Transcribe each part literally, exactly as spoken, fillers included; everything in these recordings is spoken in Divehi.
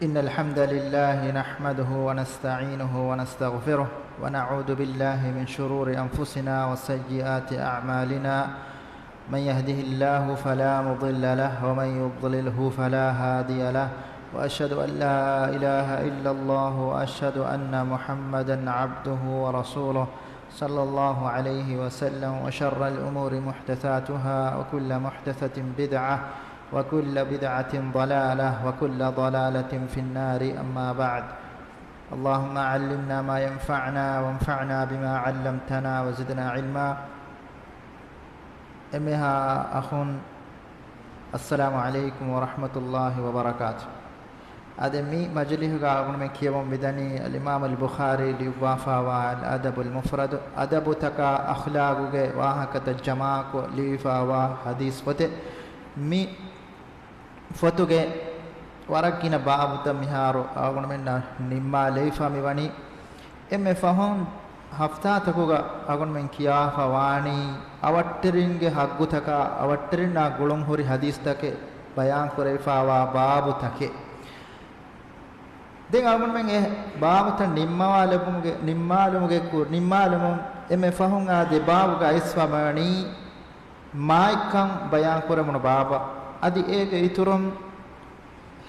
إن الحمد لله نحمده ونستعينه ونستغفره، ونعوذ بالله من شرور أنفسنا وسيئات أعمالنا. من يهده الله فلا مضل له، ومن يضلله فلا هادي له. وأشهد أن لا إله إلا الله، وأشهد أن محمدا عبده ورسوله، صلى الله عليه وسلم. وشر الأمور محدثاتها، وكل محدثة بدعة، وكل بدعة ضلالة، وكل ضلالة في النار. أما بعد. اللهم علمنا ما ينفعنا، وانفعنا بما علمتنا، وزدنا علما. އެންމެހާ އަޚުން، އައްސަލާމު ޢަލައިކުމް ވަރަޙްމަތުﷲި ވަބަރަކާތު. އަދި މި މަޖިލީހުގަ އަޅުގަނޑުމެން ކިޔަވަން މިދަނީ އަލްއިމާމު އަލްބުޚާރީ ލިޔުއްވާފާވާ އަލްއަދަބު އަލްމުފްރަދު، އަދަބުތަކާ އަޚްލާގުގެ ވާހަކަތައް ޖަމާކޮށް ލިޔުއްވާފާވާ ޙަދީޘް ފޮތެއް. މި ފޮތުގެ ވަރަށް ގިނަ ބާބުތައް މިހާރު އަޅުގަނޑުމެންނަށް ނިންމާލެވިފަ މިވަނީ. އެންމެ ފަހުން ހަފްތާތަކުގަ އަޅުގަނޑުމެން ކިޔާފަ ވާނީ އަވަށްޓެރިންގެ ހައްގުތަކާ، އަވަށްޓެރިންނާ ގުޅުން ހުރި ޙަދީޘްތަކެއް ބަޔާން ކުރެވިފާވާ ބާބުތަކެއް. ދެން އަޅުގަނޑުމެން އެ ބާބުތައް ނިންމާލެވުމުގެ، ނިންމާލުމުގެ ކު-، ނިންމާލުމުން އެންމެ ފަހުން އާ ދެ ބާބުގަ އައިސްފަ ވަނީ މާތްކަން ބަޔާން ކުރެވުނު ބާބަށް. އަދި އޭގެ އިތުރުން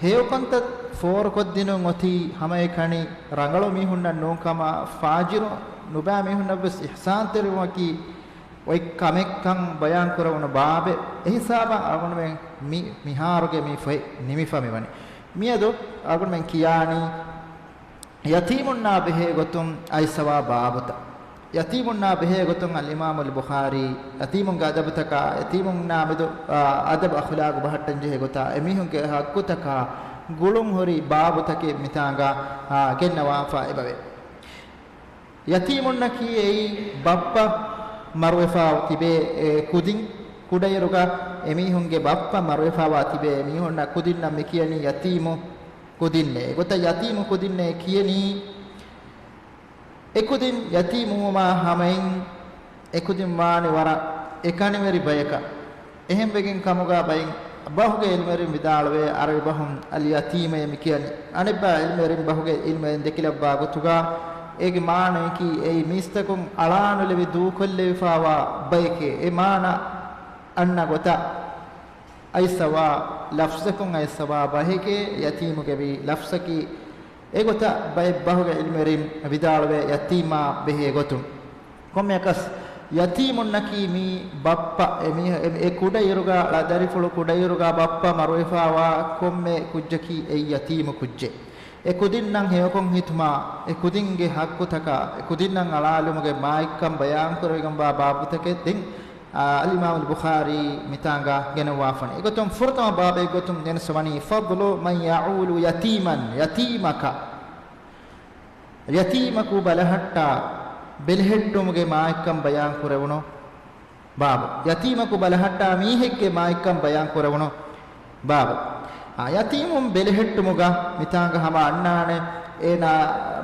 ހެޔޮކަންތައް ފޯރުކޮށްދިނުން އޮތީ ހަމައެކަނި ރަނގަޅު މީހުންނަށް ނޫންކަމާ، ފާޖިރު ނުބައި މީހުންނަށްވެސް އިޙްސާންތެރިވުމަކީ އޮތް ކަމެއްކަން ބަޔާން ކުރެވުނު ބާބެއް. އެހިސާބަށް އަޅުގަނޑުމެން މި، މިހާރުގެ މި ފޮތް ނިމިފަ މިވަނީ. މިއަދު އަޅުގަނޑުމެން ކިޔާނީ ޔަތީމުންނާ ބެހޭ ގޮތުން އައިސްފަވާ ބާބުތައް. ޔަތީމުންނާ ބެހޭ ގޮތުން އަލްއިމާމު އަލްބުޚާރީ ޔަތީމުންގެ އަދަބުތަކާ، ޔަތީމުންނާ މެދު، އާ، އަދަބު އަޚްލާގު ބަހައްޓަން ޖެހޭ ގޮތާ، އެމީހުންގެ ހައްގުތަކާ ގުޅުން ހުރި ބާބުތަކެއް މިތާނގަ، އާ، ގެންނަވާފަ އެބަވޭ. ޔަތީމުންނަކީ އެއީ ބައްޕަ މަރުވެފާ ތިބޭ، އެ، ކުދިން. ކުޑައިރުގަ އެމީހުންގެ ބައްޕަ މަރުވެފާވާ ތިބޭ މީހުންނަށް ކުދިންނަށް މި ކިޔަނީ ޔަތީމު ކުދިންނޭ. އެގޮތަށް ޔަތީމު ކުދިންނޭ ކިޔަނީ. އެ ކުދިން ޔަތީމުވުމާ ހަމައިން އެ ކުދިން ވާނެ ވަރަށް އެކަނިވެރި ބަޔަކަށް. އެހެންވެގެން ކަމުގަ ބައެއް ބަހުގެ އިލްމުވެރިން ވިދާޅުވޭ، ޢަރަބި ބަހުން އަލްޔަތީމޭ މި ކިޔަނީ. އަނެއްބައި އިލްމުވެރިން، ބަހުގެ އިލްމުވެރިން ދެކިލައްވާ ގޮތުގަ އޭގެ މާނަޔަކީ އެއީ މީސްތަކުން އަޅާނުލެވި ދޫކޮށްލެވިފާވާ ބައެކޭ. އެ މާނަ އަންނަ ގޮތަށް އައިސްފަވާ ލަފްޒަކުން އައިސްފަވާ ބަހެކޭ ޔަތީމުގެ ވީ ލަފްޒަކީ. އެގޮތަށް ބައެއް ބަހުގެ އިލްމުވެރިން ވިދާޅުވޭ ޔަތީމާ ބެހޭ ގޮތުން. ކޮންމެއަކަސް ޔަތީމުންނަކީ މީ ބައްޕަ، އެ މީ-، އެ، އެ ކުޑައިރުގަ، ޅަ-، ދަރިފުޅު ކުޑައިރުގަ ބައްޕަ މަރުވެފާވާ ކޮންމެ ކުއްޖަކީ އެއީ ޔަތީމު ކުއްޖެއް. އެ ކުދިންނަށް ހެޔޮކޮށް ހިތުމާ، އެ ކުދިންގެ ހައްގުތަކާ، އެ ކުދިންނަށް އަޅާލުމުގެ މާތްކަން ބަޔާންކުރެވިގެންވާ ބާބުތަކެއް ދެން، އާ، އަލްއިމާމު އަލްބުޚާރީ މިތާނގަ ގެނައްވާފަނީ. އެގޮތުން ފުރަތަމަ ބާބެއްގޮތުން ގެނެސްވަނީ، ފަޟްލު މަން ޔަޢޫލު ޔަތީމަން، ޔަތީމަކަށް، ޔަތީމަކު ބަލަހައްޓާ ބެލެހެއްޓުމުގެ މާތްކަން ބަޔާން ކުރެވުނު ބާބު. ޔަތީމަކު ބަލަހައްޓާ މީހެއްގެ މާތްކަން ބަޔާން ކުރެވުނު ބާބު. އާ، ޔަތީމުން ބެލެހެއްޓުމުގަ މިތާނގަ ހަމަ އަންނާނެ، އޭނާ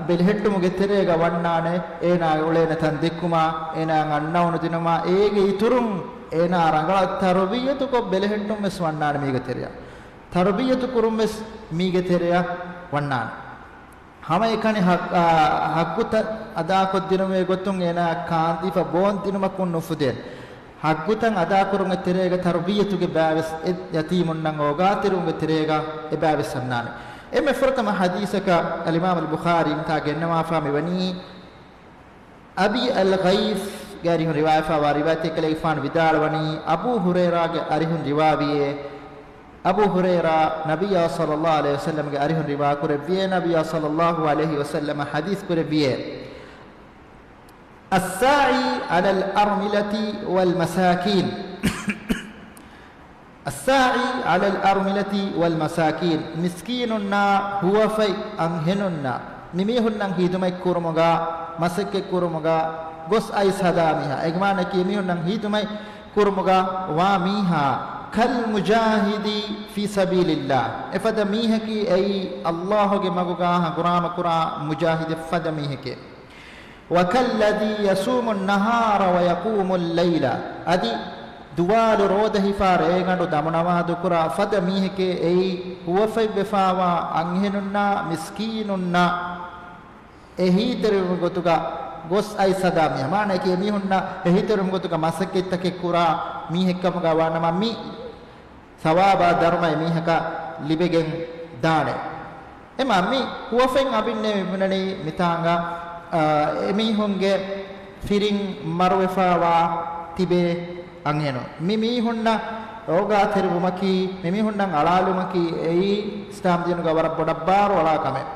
ބެލެހެއްޓުމުގެ ތެރޭގަ ވަންނާނެ، އޭނާ އުޅޭނެ ތަން ދެއްކުމާ، އޭނާ އަންނައުނު ދިނުމާ، އޭގެ އިތުރުން އޭނާ ރަނގަޅަށް ތަރުބިޔަތުކޮށް ބެލެހެއްޓުން ވެސް ވަންނާނެ މީގެ ތެރެއަށް. ތަރުބިޔަތު ކުރުން ވެސް މީގެ ތެރެއަށް ވަންނާނެ. ހަމައެކަނި ހައް-، އާ، ހައްގުތައް އަދާކޮށްދިނުމުގެ ގޮތުން އޭނާ ކާންދީފަ ބޯން ދިނުމަކުން ނުފުދޭނެ. ހައްގުތައް އަދާކުރުމުގެ ތެރޭގަ ތަރުބިޔަތުގެ ބައިވެސް އެ ޔަތީމުންނަށް އޯގާތެރިވުމުގެ ތެރޭގަ އެބައިވެސް އަންނާނެ. އެންމެ ފުރަތަމަ ޙަދީޘަކަށް އަލްއިމާމު އަލްބުޚާރީ މިތާ ގެންނަވާފާ މިވަނީ، އަބީ އަލްޣައިޘްގެ އަރިހުން ރިވާޔަތްވާ ރިވާޔަތެއް ކަލޭގެފާނު ވިދާޅުވަނީ، އަބޫ ހުރައިރާގެ އަރިހުން ރިވާވިޔޭ، އަބޫ ހުރައިރާ ނަބިއްޔާ ޞައްލައްލާހު ޢަލައިހި ވަސައްލަމްގެ އަރިހުން ރިވާ ކުރެއްވިޔޭ، ނަބިއްޔާ ޞައްލައްލާހު ޢަލައިހި ވަސައްލަމަ ޙަދީޘް ކުރެއްވިޔޭ، الساعي على الأرملة والمساكين. الساعي على الأرملة والمساكين، މިސްކީނުންނާ، ހުވަފަތް އަންހެނުންނާ، މިމީހުންނަށް ހިދުމަތް ކުރުމުގަ، މަސައްކަތް ކުރުމުގަ ގޮސް އައިސް ހަދާ މީހާ، އެގެ މާނައަކީ މީހުންނަށް ހިދުމަތް ކުރުމުގަ ވާ މީހާ، كالمجاهد في سبيل الله، އެފަދަ މީހަކީ އެއީ ﷲ ގެ މަގުގަ ހަނގުރާމަ ކުރާ މުޖާހިދެއް ފަދަ މީހެކޭ. وكالذي يصوم النهار ويقوم الليل، އަދި ދުވާލު ރޯދަ ހިފާ ރޭގަނޑު ދަމު ނަމާދު ކުރާ ފަދަ މީހެކޭ އެއީ ހުވަފަތްވެފާވާ އަންހެނުންނާ މިސްކީނުންނާ އެހީތެރިވުމުގެ ގޮތުގަ ގޮސް އައިސް ހަދާ މީހާ. މާނައަކީ އެމީހުންނަށް އެހީތެރިވުމުގެ ގޮތުގަ މަސައްކަތްތަކެއް ކުރާ މީހެއްކަމުގަ ވާނަމަ މި ސަވާބާ ދަރުމައެއް މީހަކަށް ލިބިގެން ދާނެ. އެމާ މި ހުވަފެން އަބިންނޭ މިބުނަނީ މިތާނގަ، އާ، އެމީހުންގެ ފިރިން މަރުވެފާވާ ތިބޭ އަންހެނުން. މި މީހުންނަށް ރޯގާތެރިވުމަކީ، މި މީހުންނަށް އަޅާލުމަކީ އެއީ އިސްލާމް ދީނުގަ ވަރަށް ބޮޑަށް ބާރު އަޅާ ކަމެއް.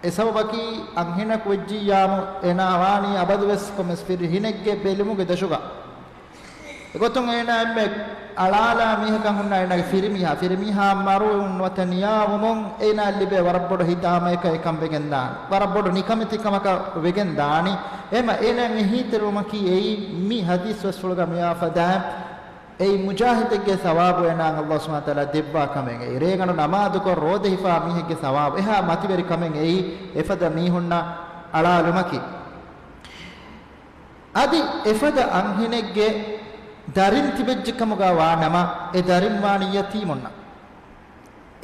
އެ ސަބަބަކީ އަންހެނަކު ވެއްޖިއްޔާމު އޭނާ ވާނީ އަބަދުވެސް ކޮންމެސް ފިރިހެނެއްގެ ބެލުމުގެ ދަށުގަ. އެގޮތުން އޭނާ އެންމެ އަޅާލާ މީހަކަށް ހުންނަ އޭނާގެ ފިރިމީހާ، ފިރިމީހާ މަރުވުން ނުވަތަ ނިޔާވުމުން އޭނާ ލިބޭ ވަރަށް ބޮޑު ހިތާމަޔަކަށް އެކަން ވެގެން ދާނެ. ވަރަށް ބޮޑު ނިކަމެތިކަމަކަށް ވެގެން ދާނީ. އެހެމަ އޭނާ އެހީތެރިވުމަކީ އެއީ މި ހަދީސް ވެސްފުޅުގަ މިވާ ފަދައިން އެއީ މުޖާހިދެއްގެ ސަވާބު އޭނާއަށް ﷲ ސުބްޙާނަހޫ ވަތަޢާލާ ދެއްވާ ކަމެއް. އެއީ ރޭގަނޑު ނަމާދުކޮށް ރޯދަ ހިފާ މީހެއްގެ ސަވާބު. އެހާ މަތިވެރި ކަމެއް އެއީ އެފަދަ މީހުންނަށް އަޅާލުމަކީ. އަދި އެފަދަ އަންހެނެއްގެ ދަރިން ތިބެއްޖެ ކަމުގަ ވާނަމަ، އެ ދަރިން ވާނީ ޔަތީމުންނަށް.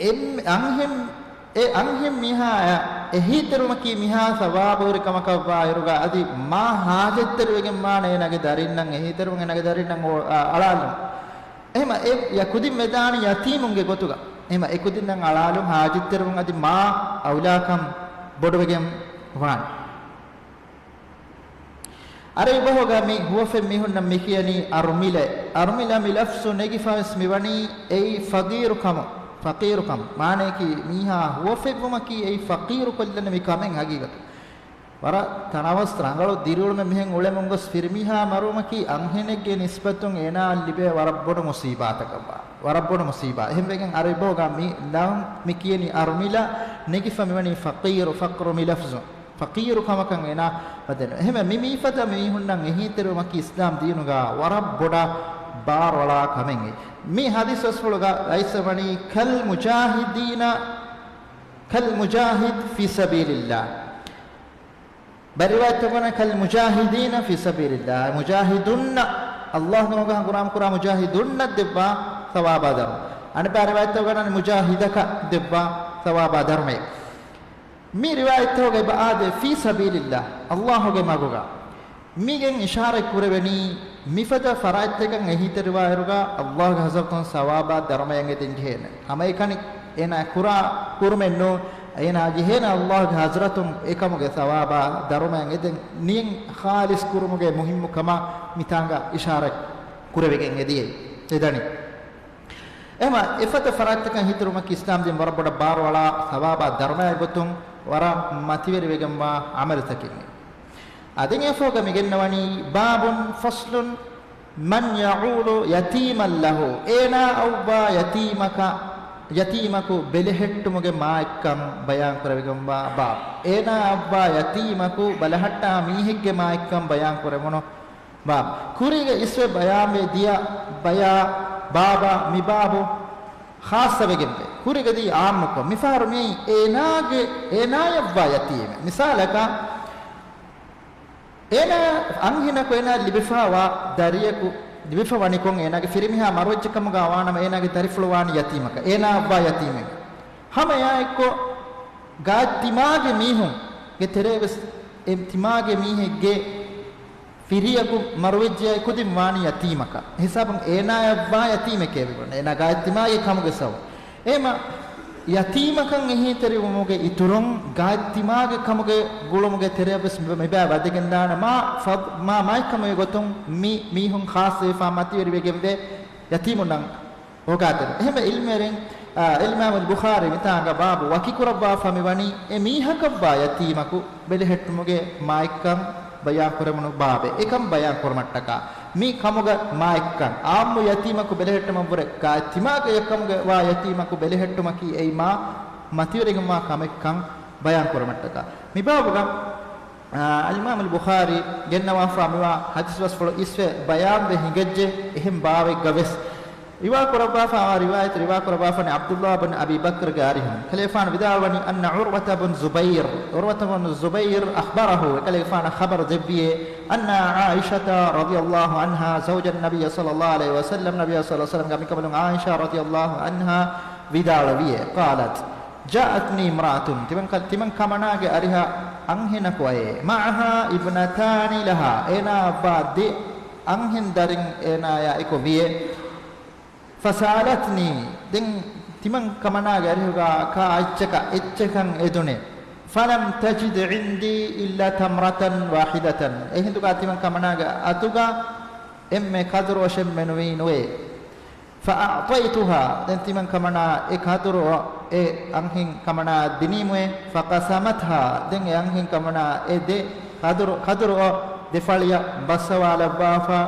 އެން-، އަންހެން، އެ އަންހެން މީހާއަށް އެހީތެރުމަކީ މިހާ ސަވާބުވެރި ކަމަކަށްވާ އިރުގަ އަދި މާ ހާޖަތްތެރިވެގެން ވާނެ އޭނާގެ ދަރިންނަށް އެހީތެރުމުން އޭނާގެ ދަރިންނަށް އޯ-، އާ، އަޅާލުން. އެހެމަ އެ ޔަ-، ކުދިން ވެދާނީ ޔަތީމުންގެ ގޮތުގަ. އެހެމަ އެ ކުދިންނަށް އަޅާލުން ހާޖަތްތެރިވުން އަދި މާ އައުލާކަން ބޮޑުވެގެން ވާނެ. އަރަބި ބަހުގަ މި ހުވަފެން މީހުންނަށް މި ކިޔަނީ އަރުމިލަ. އަރުމިލަ މި ލަފްޒު ނެގިފަވެސް މިވަނީ އެއީ ފަގީރު ކަމު. ފަގީރު ކަމު. މާނަޔަކީ މީހާ ހުވަފެއްވުމަކީ އެއީ ފަގީރު ކޮށްލަން މި ކަމެއް ހަގީގަތު. ވަރަށް ތަނަވަސް ރަނގަޅު ދިރިއުޅުމެއް މިހެން އުޅެމުން ގޮސް ފިރިމީހާ މަރުވުމަކީ އަންހެނެއްގެ ނިސްބަތުން އޭނާއަށް ލިބޭ ވަރަށް ބޮޑު މުސީބާތަކަށްވާ. ވަރަށް ބޮޑު މުސީބާ. އެހެންވެގެން އަރަބި ބަހުގަ މި ލަފްޒު މި ކިޔަނީ އަރުމިލަ ނެގިފަ މިވަނީ ފަގީރު، ފަގީރު މި ލަފްޒު. ފަގީރު ކަމަކަށް އޭނާ ވަދެން. އެހެންވެ މި މީފަދަ މީހުންނަށް އެހީތެރިވުމަކީ އިސްލާމް ދީނުގަ ވަރަށް ބޮޑަށް ބާރުއަޅާ ކަމެއް. މި ހަދީސް ވެސްފުޅުގަ އައިސް ވަނީ، "كالمجاهدين، كالمجاهد في سبيل الله." ބައެއް ރިވާޔަތްތަކުގަ، "كالمجاهدين في سبيل الله." މުޖާހިދުންނަށް، ﷲގެ މަގަށް ހަނގުރާމަ ކުރާ މުޖާހިދުންނަށް ދެއްވާ ސަވާބާ ދަރުމަ. އަނެއް ބައެއް ރިވާޔަތްތަކުގަ މުޖާހިދަކަށް ދެއްވާ ސަވާބާ ދަރުމައެއް. މި ރިވާޔަތްތަކުގައި އާދެ، "في سبيل الله." ﷲގެ މަގުގަ. މީގެން އިޝާރަތް ކުރެވެނީ، މިފަދަ ފަރާތްތަކަށް އެހީތެރިވާއިރުގަ ﷲގެ ޙަޟްރަތުން ސަވާބާ ދަރުމައެއް އެދެން ޖެހޭނެ. ހަމައެކަނި އޭނާ ކުރާ ކުރުމެއް ނޫން، އޭނާ ޖެހޭނެ ﷲގެ ޙަޟްރަތުން އެކަމުގެ ސަވާބާ ދަރުމައެއް އެދެން. ނިޔަތް ޚާލިޞް ކުރުމުގެ މުހިއްމު ކަމަށް މިތާނގަ އިޝާރަތް ކުރެވިގެން އެދިޔައީ، އެދަނީ. އެހެމަ އެފަދަ ފަރާތްތަކަށް އެހީތެރިވުމަކީ އިސްލާމް ދީން ވަރަށް ބޮޑަށް ބާރުއަޅާ ސަވާބާ ދަރުމައެއް ގޮތުން ވަރަށް މަތިވެރިވެގެންވާ ޢަމަލުތަކެއް. އަދި އެފޯގަ މިގެންނަވަނީ، باب، فصل، من يعول يتيما له، އޭނާއަށްވާ ޔަތީމަކަށް، ޔަތީމަކު ބެލެހެއްޓުމުގެ މާތްކަން ބަޔާން ކުރެވިގެންވާ ބާބު. އޭނާއަށްވާ ޔަތީމަކު ބަލަހައްޓާ މީހެއްގެ މާތްކަން ބަޔާން ކުރެވުނު ބާބު. ކުރީގަ އިސްވެ ބަޔާންވެ ދިޔަ ބަޔާ ބާބަށް މި ބާބު ޚާއްޞަވެގެންވޭ. ކުރީގަ ދީ ޢާއްމުކޮށް. މިފަހަރު މިއީ އޭނާގެ، އޭނާއަށްވާ ޔަތީމެއް. މިސާލަކަށް، އޭނާ އަންހެނަކު އޭނާ ލިބިފަވާ ދަރިޔަކު، ލިބިފަ ވަނިކޮށް އޭނާގެ ފިރިމީހާ މަރުވެއްޖެ ކަމުގަ ވާނަމަ، އޭނާގެ ދަރިފުޅު ވާނީ ޔަތީމަކަށް. އޭނާއަށްވާ ޔަތީމެއް. ހަމަ އެއާއެއްކޮށް، ގާތް ތިމާގެ މީހުންގެ ތެރޭ ވެސް އެ ތިމާގެ މީހެއްގެ ފިރިޔަކު މަރުވެއްޖެ އެކުދިން ވާނީ ޔަތީމަކަށް. ހިސާބުން އޭނާއަށްވާ ޔަތީމެކޭ ވެގެން. އޭނާ ގާތް ތިމާގެ ކަމުގެ ސަބަބުން. އެހެމަ ޔަތީމަކަށް އެހީތެރިވުމުގެ އިތުރުން ގާތް ތިމާގެ ކަމުގެ ގުޅުމުގެ ތެރެއަށް ވެސް މި-، މިބާ ވަދެގެންދާނެ މާ ފަ-، މާ މާތްކަމުގެ ގޮތުން މި މީހުން ޚާއްޞަވެފާ މަތިވެރިވެގެންވޭ ޔަތީމުންނަށް ހޮގާތެރި. އެހެންވެ އިލްމުވެރިން، އާ، އިލްމާމުލް ބުޚާރީ މިތާނގަ ބާބު ވަކިކުރައްވާފަ މިވަނީ އެ މީހަކަށްވާ ޔަތީމަކު ބެލެހެއްޓުމުގެ މާތްކަން ބަޔާންކުރެވުނު ބާބެއް. އެކަން ބަޔާންކުރުމަށްޓަކާ މި ކަމުގަ މާތްކަން، އާއްމު ޔަތީމަކު ބެލެހެއްޓުމަށްވުރެ ގާތް ތިމާގެ އެއްކަމުގަ ވާ ޔަތީމަކު ބެލެހެއްޓުމަކީ އެއީ މާ މަތިވެރިގެންވާ ކަމެއްކަން ބަޔާންކުރުމަށްޓަކާ. މި ބާބުގަ، އާ، އަލްއިމާމުލް ބުޚާރީ ގެންނަވާފާ މިވާ ޙަދީޘް ބަސްފުޅު އިސްވެ ބަޔާންވެ ހިނގައްޖެ. އެހެން ބާވެއްގަ ވެސް ރިވާކުރައްވާފާވާ ރިވާޔަތު ރިވާކުރައްވާފާނެ ޢަބްދުﷲ ބިން އަބީ ބަކްރުގެ އަރިހުން. ކަލޭގެފާނު ވިދާޅުވަނީ، أن عروة بن الزبير، ޢުރުވަތު ބުން ޒުބައިރު، أخبره، އެކަލޭގެފާނަށް ޚަބަރު ދެއްވިއޭ، أن عائشة رضي الله عنها زوج النبي صلى الله عليه وسلم، ނަބިއްޔާ ޞައްލަﷲު ޢަލައިހި ވަސައްލަމްގެ އަނބިކަނބަލުން ޢާއިޝާ ރަޟިޔަﷲު ޢަންހާ ވިދާޅުވިއޭ، قالت، جاءتني امرأة، ތިމަން ކަ-، ތިމަން ކަމަނާގެ އަރިހަށް އަންހެނަކު އައޭ، معها ابنتان لها، އޭނާއަށްވާ ދެ އަންހެން ދަރިން އޭނާޔާ އެކު ވިއޭ. فسألتني، ދެން ތިމަން ކަމަނާގެ އަރިހުގަ ކާ އެއްޗަކަށް އެއްޗެއް ކަން އެދުނޭ. فلم تجد عندي إلا تمرة واحدة، އެހިނދުގަ ތިމަން ކަމަނާގެ އަތުގަ އެންމެ ކަދުރުއަށެއް މެނުވީ ނުވޭ. فأعطيتها، ދެން ތިމަން ކަމަނާ އެ ކަދުރު އެ އަންހެން ކަމަނާ ދިނީމުއޭ. فقسمتها، ދެން އެ އަންހެން ކަމަނާ އެ ދެ ކަދުރު، ކަދުރުއަށް ދެފަޅިއަށް ބައްސަވާލައްވާފަ.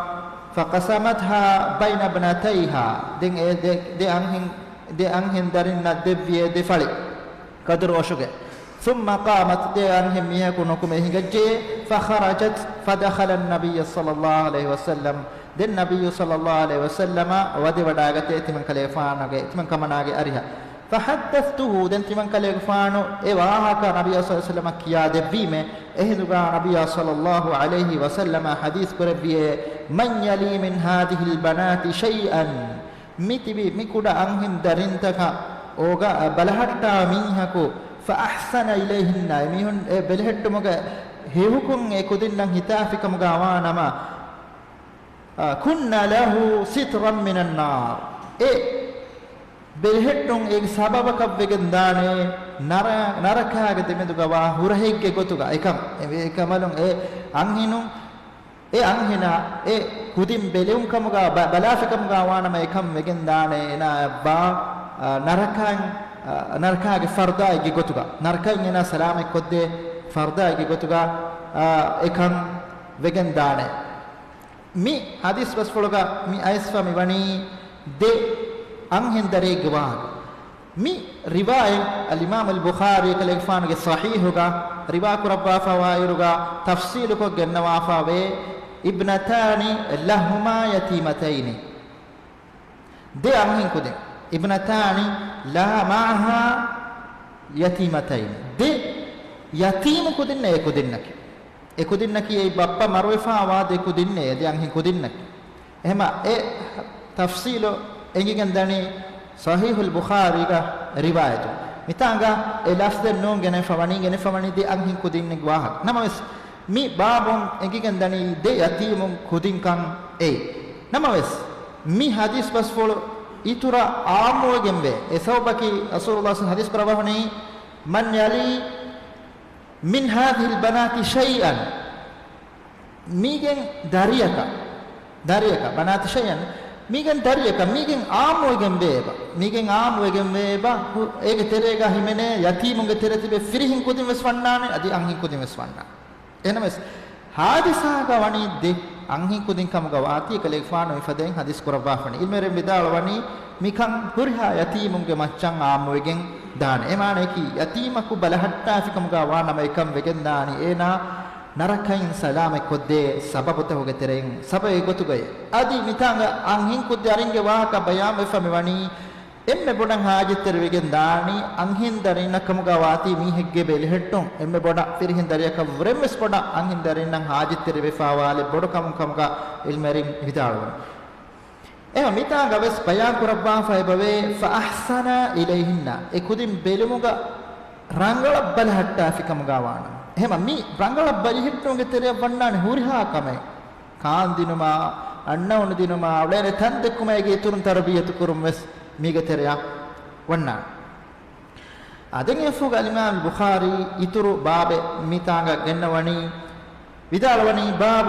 فقسمتها بين ابنتيها، ދެން އެ ދެ، ދެ އަންހެން، ދެ އަންހެން ދަރިންނަށް ދެއްވިއޭ ދެ ފަޅި ކަދުރުއަށުގެ. ثم قامت، ދެ އަންހެން މީހަކު ނުކުމެ ހިނގައްޖެ. فخرجت فدخل النبي صلى الله عليه وسلم، ދެން ނަބިއްޔު ޞައްލަﷲު ޢަލައިހި ވަސައްލަމަ ވަދެވަޑައިގަތޭ ތިމަންކަލޭގެފާނުގެ، ތިމަން ކަމަނާގެ އަރިހަށް. فحدثته، ދެން ތިމަންކަލޭގެފާނު އެ ވާހަކަ ނަބިއްޔާ ޞައްލަﷲު ޢަލައިހި ވަސައްލަމަށް ކިޔާދެއްވީމޭ. އެހިނދުގަ ނަބިއްޔާ ޞައްލަﷲު ޢަލައިހި ވަސައްލަމަ ޙަދީޘް ކުރެއްވިއޭ، من يلي من هذه البنات شيئا، މި ތިބި މި ކުޑަ އަންހެން ދަރިންތަކަށް އޯގާ ބަލަހައްޓާ މީހަކު، فأحسن إليهن، އެމީހުން އެ ބެލެހެއްޓުމުގެ ހެޔޮކޮށް އެ ކުދިންނަށް ހިތާފިކަމުގަ ވާނަމަ، އާ، كن له سترا من النار، އެ ބެލެހެއްޓުން އޭގެ ސަބަބަކަށް ވެގެން ދާނެ ނަރަ-، ނަރަކާގެ ދެމެދުގަ ވާ ހުރަހެއްގެ ގޮތުގަ. އެކަމަ-، އެކަމަލުން އެ އަންހެނުން އެ އަންހެނާ އެ ކުދިން ބެލެވުން ކަމުގަ ބަ-، ބަލާފިކަމުގަ ވާނަމަ އެކަން ވެގެން ދާނެ އޭނާއަށްވާ، އާ، ނަރަކައިން، އާ، ނަރަކާގެ ފަރުދާއެއްގެ ގޮތުގަ، ނަރަކައިން އޭނާ ސަލާމަތް ކޮށްދޭ ފަރުދާއެއްގެ ގޮތުގަ، އާ، އެކަން ވެގެން ދާނެ. މި ޙަދީޘް ބަސްފުޅުގަ މި އައިސްފަ މި ވަނީ ދެ އަންހެން ދަރިއެއްގެ ވާހަކަ. މި ރިވާޔަތް އަލްއިމާމު އަލްބުޚާރީ ކަލޭގެފާނުގެ ޞަޙީޙުގަ ރިވާ ކުރައްވާފަވާއިރުގަ ތަފްޞީލުކޮށް ގެންނަވާފަ ވޭ، ابنتان لهما يتيمتين، ދެ އަންހެން ކުދިން، ابنتان لها معها يتيمتين، ދެ ޔަތީމު ކުދިންނަށް އެ ކުދިންނަކީ. އެ ކުދިންނަކީ އެއީ ބައްޕަ މަރުވެފަވާ ދެ ކުދިންނޭ، ދެ އަންހެން ކުދިންނަކީ. އެހެމަ އެ ތަފްޞީލު އެނގިގެން ދަނީ ޞަޙީޙުލް ބުޚާރީގަ ރިވާޔަތު. މިތާނގަ އެ ލަފްޒެއް ނޫން ގެނެފަ ވަނީ، ގެނެފަ ވަނީ ދެ އަންހެން ކުދިންނެއްގެ ވާހަކަ. ނަމަވެސް، މި ބާބުން އެނގިގެން ދަނީ ދެ ޔަތީމު ކުދިންކަން އެއީ. ނަމަވެސް، މި ޙަދީޘް ބަސްފުޅު އިތުރަށް ޢާއްމުވެގެންވޭ. އެ ސަބަބަކީ ރަސޫލުﷲ ޙަދީޘް ކުރައްވާފަ ވަނީ، من يلي من هذه البنات شيئا، މީގެން ދަރިޔަކަށް، ދަރިޔަކަށް، بنات شيئا، މީގެން ދަރިޔަކަށް، މީގެން ޢާއްމުވެގެން ވޭބަ، މީގެން ޢާއްމުވެގެން ވޭބަ، ހު-، އޭގެ ތެރޭގަ ހިމެނޭ ޔަތީމުންގެ ތެރޭ ތިބެ ފިރިހެން ކުދިން ވެސް ވަންނާނެ، އަދި އަންހެން ކުދިން ވެސް ވަންނާނެ. އެހެނަސް، ޙާދިސާގަ ވަނީ ދެ އަންހެން ކުދިން ކަމުގަ ވާތީ ކަލޭގެފާނު މިފަދައިން ޙަދީޘް ކުރައްވާފަނީ. ޢިލްމުވެރިން ވިދާޅުވަނީ، މިކަން ހުރިހާ ޔަތީމުންގެ މައްޗަށް ޢާއްމުވެގެން ދާނެ. އެ މާނަޔަކީ، ޔަތީމަކު ބަލަހައްޓާފިކަމުގަ ވާނަމަ އެކަން ވެގެން ދާނީ އޭނާ ނަރަކައިން ސަލާމަތް ކޮށްދޭ ސަބަބުތަކުގެ ތެރެއިން ސަބަބެއް ގޮތުގައި. އަދި މިތާނގަ އަންހެން ކުދިންގެ ވާހަކަ ބަޔާންވެފަ މިވަނީ، އެންމެ ބޮޑަށް ޙާޖަތްތެރިވެގެން ދާނީ އަންހެން ދަރިންނަށް ކަމުގަ ވާތީ މީހެއްގެ ބެލެހެއްޓުން. އެންމެ ބޮޑަށް ފިރިހެން ދަރިޔަކަށް ވުރެން ވެސް ބޮޑަށް އަންހެން ދަރިންނަށް ޙާޖަތްތެރިވެފަވާލެއް ބޮޑު ކަމުން ކަމުގަ ޢިލްމުވެރިން ވިދާޅުވަނީ. އެހެން މިތާނގަ ވެސް ބަޔާން ކުރައްވާފަ އެބަވޭ، فأحسن إليهن، އެ ކުދިން ބެލުމުގަ ރަނގަޅަށް ބަލަހައްޓާފިކަމުގަ ވާނަމަ. އެހެމަ މި ރަނގަޅަށް ބަލިހެއްޓުމުގެ ތެރެއަށް ވަންނާނެ ހުރިހާ ކަމެއް. ކާންދިނުމާ، އަންނައުނު ދިނުމާ، އުޅޭނެ ތަން ދެއްކުމާއިގެ އިތުރުން ތަރުބިޔަތު ކުރުން ވެސް މީގެ ތެރެއަށް ވަންނާނެ. އާ، ދެން އެފުގަ އަލްއިމާމް ބުޚާރީ އިތުރު ބާބެއް މިތާނގަ ގެންނަވަނީ، ވިދާޅުވަނީ، باب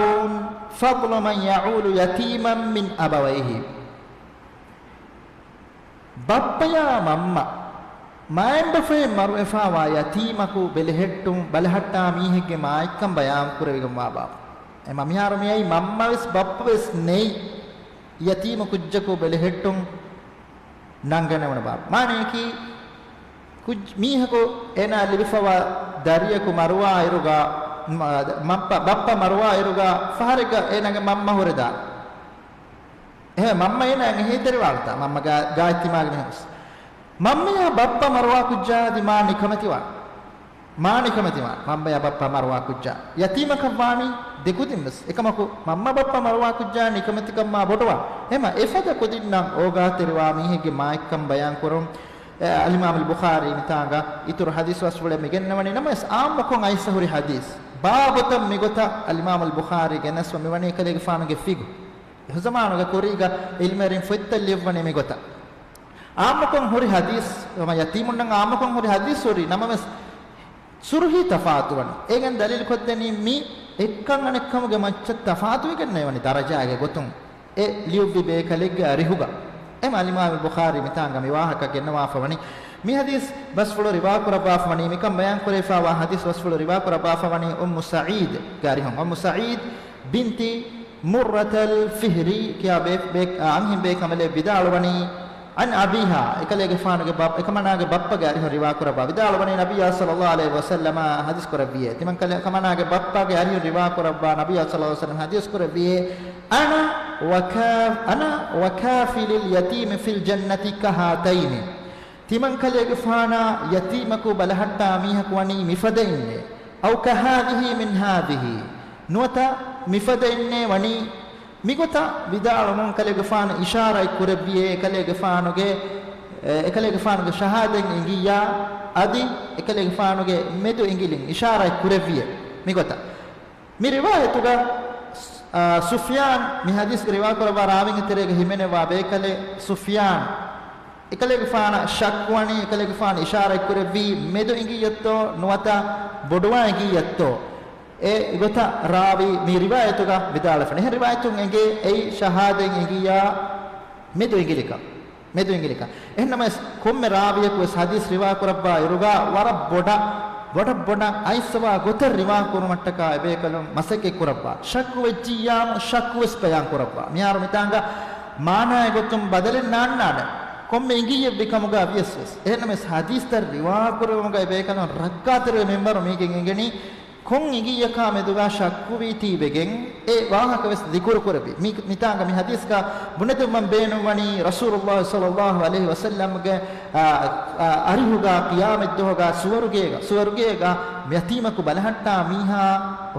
فضل من يعول يتيما من أبويه. ބައްޕަޔާ މަންމަ، މައިންބަފައިން މަރުވެފަވާ ޔަތީމަކު ބެލެހެއްޓުން ބަލަހައްޓާ މީހެއްގެ މާތްކަން ބަޔާން ކުރެވިގެންވާ ބާބު. އެމަ މިހާރު މިއައީ މަންމަވެސް ބައްޕަވެސް ނެތް ޔަތީމު ކުއްޖަކު ބެލެހެއްޓުން ނަންގަނެވުނު ބާބު. މާނަޔަކީ، ކުއްޖް-، މީހަކު އޭނާ ލިބިފަވާ ދަރިޔަކު މަރުވާ އިރުގަ، މަ-، މައްޕަ-، ބައްޕަ މަރުވާ އިރުގަ ފަހަރެއްގަ އޭނާގެ މަންމަ ހުރެދާނެ. އެހެން މަންމަ އޭނާއަށް އެހީތެރިވާނެތާ، މަންމަ ގާ-، ގާތްތިމާގެ މީހުން ވެސް. މަންމަޔާ ބައްޕަ މަރުވާ ކުއްޖާ އަދި މާ ނިކަމެތިވާނެ. މާ ނިކަމެތިވާނެ؟ މަންމަޔާ ބައްޕަ މަރުވާ ކުއްޖާ. ޔަތީމަކަށް ވާނީ ދެ ކުދިން ވެސް. އެކަމަކު، މަންމަ ބައްޕަ މަރުވާ ކުއްޖާ ނިކަމެތިކަން މާ ބޮޑުވާ. އެހެމަ އެފަދަ ކުދިންނަށް އޯގާތެރިވާ މީހެއްގެ މާތްކަން ބަޔާން ކުރުން، އެ، އަލްއިމާމުލް ބުޚާރީ މިތާނގަ އިތުރު ޙަދީޘް ވަސްފުޅެއް މި ގެންނަވަނީ. ނަމަވެސް، އާއްމުކޮށް އައިސް ހުރި ޙަދީޘް. ބާބުތައް މިގޮތަށް އަލްއިމާމުލް ބުޚާރީ ގެނެސްފަ މިވަނީ އެކަލޭގެފާނުގެ ފިގު. އެހުޒަމާނުގެ ކުރީގަ ޢިލްމުވެރިން ފޮތްތައް ލިޔުއްވަނީ މިގޮތަށް. އާއްމުކޮށް ހުރި ޙަދީޘް، ހަމަ ޔަތީމުންނަށް އާއްމުކޮށް ހުރި ޙަދީޘް ހުރި ނަމަވެސް، ސުރުހީ ތަފާތުވަނީ. އޭގެން ދަލީލު ކޮށްދެނީ މި އެއްކަން އަނެއްކަމުގެ މައްޗަށް ތަފާތުވެގެންނެވަނީ ދަރަޖާގެ ގޮތުން. އެ ލިޔުއްވި ބޭކަލެއްގެ އަރިހުގަ. އެ އަލްއިމާމު ބުޚާރީ މިތާނގަ މި ވާހަކަ ގެންނަވާފަވަނީ. މި ޙަދީޘް ބަސްފުޅު ރިވާކުރައްވާފަވަނީ، މިކަން ބަޔާން ކުރެވިފައިވާ ޙަދީޘް ބަސްފުޅު ރިވާކުރައްވާފަވަނީ އުއްމު ސަޢީދުގެ އަރިހުން. އުއްމު ސަޢީދު ބިންތި މުއްރަތަލް ފިހްރީ ކިޔާ ބޭ-، ބޭ-، އަންހެން ބޭކަނބަލެއް ވިދާޅުވަނީ، ޢަން އަބީހާ، އެކަލޭގެފާނުގެ ބައް-، އެކަމަނާގެ ބައްޕަގެ އަރިހުން ރިވާކުރައްވާ ވިދާޅުވަނީ، ނަބިއްޔާ ޞައްލައްލާހު ޢަލައިހި ވަސައްލަމަ ޙަދީޘް ކުރެއްވިއޭ. ތިމަން ކަލޭ-، ކަމަނާގެ ބައްޕަގެ އަރިހުން ރިވާކުރައްވާ ނަބިއްޔާ ޞައްލައްލާހު ޢަލައިހި ވަސައްލަމަ ޙަދީޘް ކުރެއްވިއޭ، "أنا وكا-، أنا وكافل اليتيم في الجنة كهاتين." ތިމަން ކަލޭގެފާނާ ޔަތީމަކު ބަލަހައްޓާ މީހަކު ވަނީ މިފަދައިންނޭ. "أو كهذه من هذه." ނުވަތަ މިފަދައިންނޭ ވަނީ މިގޮތަށް ވިދާޅުމުން ކަލޭގެފާނު އިޝާރަތް ކުރެއްވިއޭ، އެކަލޭގެފާނުގެ، އެ، އެކަލޭގެފާނުގެ ޝަހާދަތް އެނގިއްޔާ، އަދި އެކަލޭގެފާނުގެ މެދު އިނގިލިން އިޝާރަތް ކުރެއްވިއޭ މިގޮތަށް. މި ރިވާޔަތުގަ، އާ، ސުފްޔާން، މި ޙަދީޘްގެ ރިވާކުރައްވާ ރާވީންގެ ތެރޭގަ ހިމެނެވާ ބޭކަލެއް ސުފްޔާން، އެކަލޭގެފާނަށް ޝައްކުވަނީ، އެކަލޭގެފާނު އިޝާރަތް ކުރެއްވީ މެދު އިނގިއްޔަތޯ ނުވަތަ ބޮޑުވާ އިނގިއްޔަތޯ؟ އެ ގޮތަށް ރާވީ މި ރިވާޔަތުގަ ވިދާޅުވެފަނީ. އެހެން ރިވާޔަތުން އެނގޭ އެއީ ޝަހާދަތް އިނގިއްޔާ މެދު އިނގިލިކަން. މެދު އިނގިލިކަން. އެހެންނަމަވެސް، ކޮންމެ ރާވިޔަކު ވެސް ޙަދީޘް ރިވާ ކުރައްވާ އިރުގަ ވަރަށް ބޮޑަށް، ބޮޑަށް ބޮޑަށް އައިސްފަވާ ގޮތަށް ރިވާ ކުރުމަށްޓަކާ އެބޭކަލުން މަސައްކަތް ކުރައްވާ. ޝައްކު ވެއްޖިއްޔާމު ޝައްކު ވެސް ބަޔާން ކުރައްވާ. މިހާރު މިތާނގަ މާނާއެއް ގޮތުން ބަދަލެއް ނާންނާނެ. ކޮންމެ އިނގިއްޔެއް ވި ކަމުގަ ވިޔަސް ވެސް. އެހެންނަމަވެސް ޙަދީޘްތައް ރިވާ ކުރުމުގަ އެބޭކަލުން ރައްކާތެރިވެ މިންވަރު މީގެން އެނގެނީ ކޮން އިނގިއްޔަކާ މެދުގަ ޝައްކުވީތީވެގެން އެ ވާހަކަ ވެސް ޛިކުރު ކުރެއްވި. މި، މިތާނގަ މި ޙަދީޘްގަ ބުނެދެއްވަން ބޭނުންވަނީ ރަސޫލުﷲ ޞައްލަﷲު ޢަލައިހި ވަސައްލަމްގެ، އާ، އާ، އަރިހުގަ ޤިޔާމަތްދުވަހުގަ ސުވަރުގޭގަ، ސުވަރުގޭގަ ޔަތީމަކު ބަލަހައްޓާ މީހާ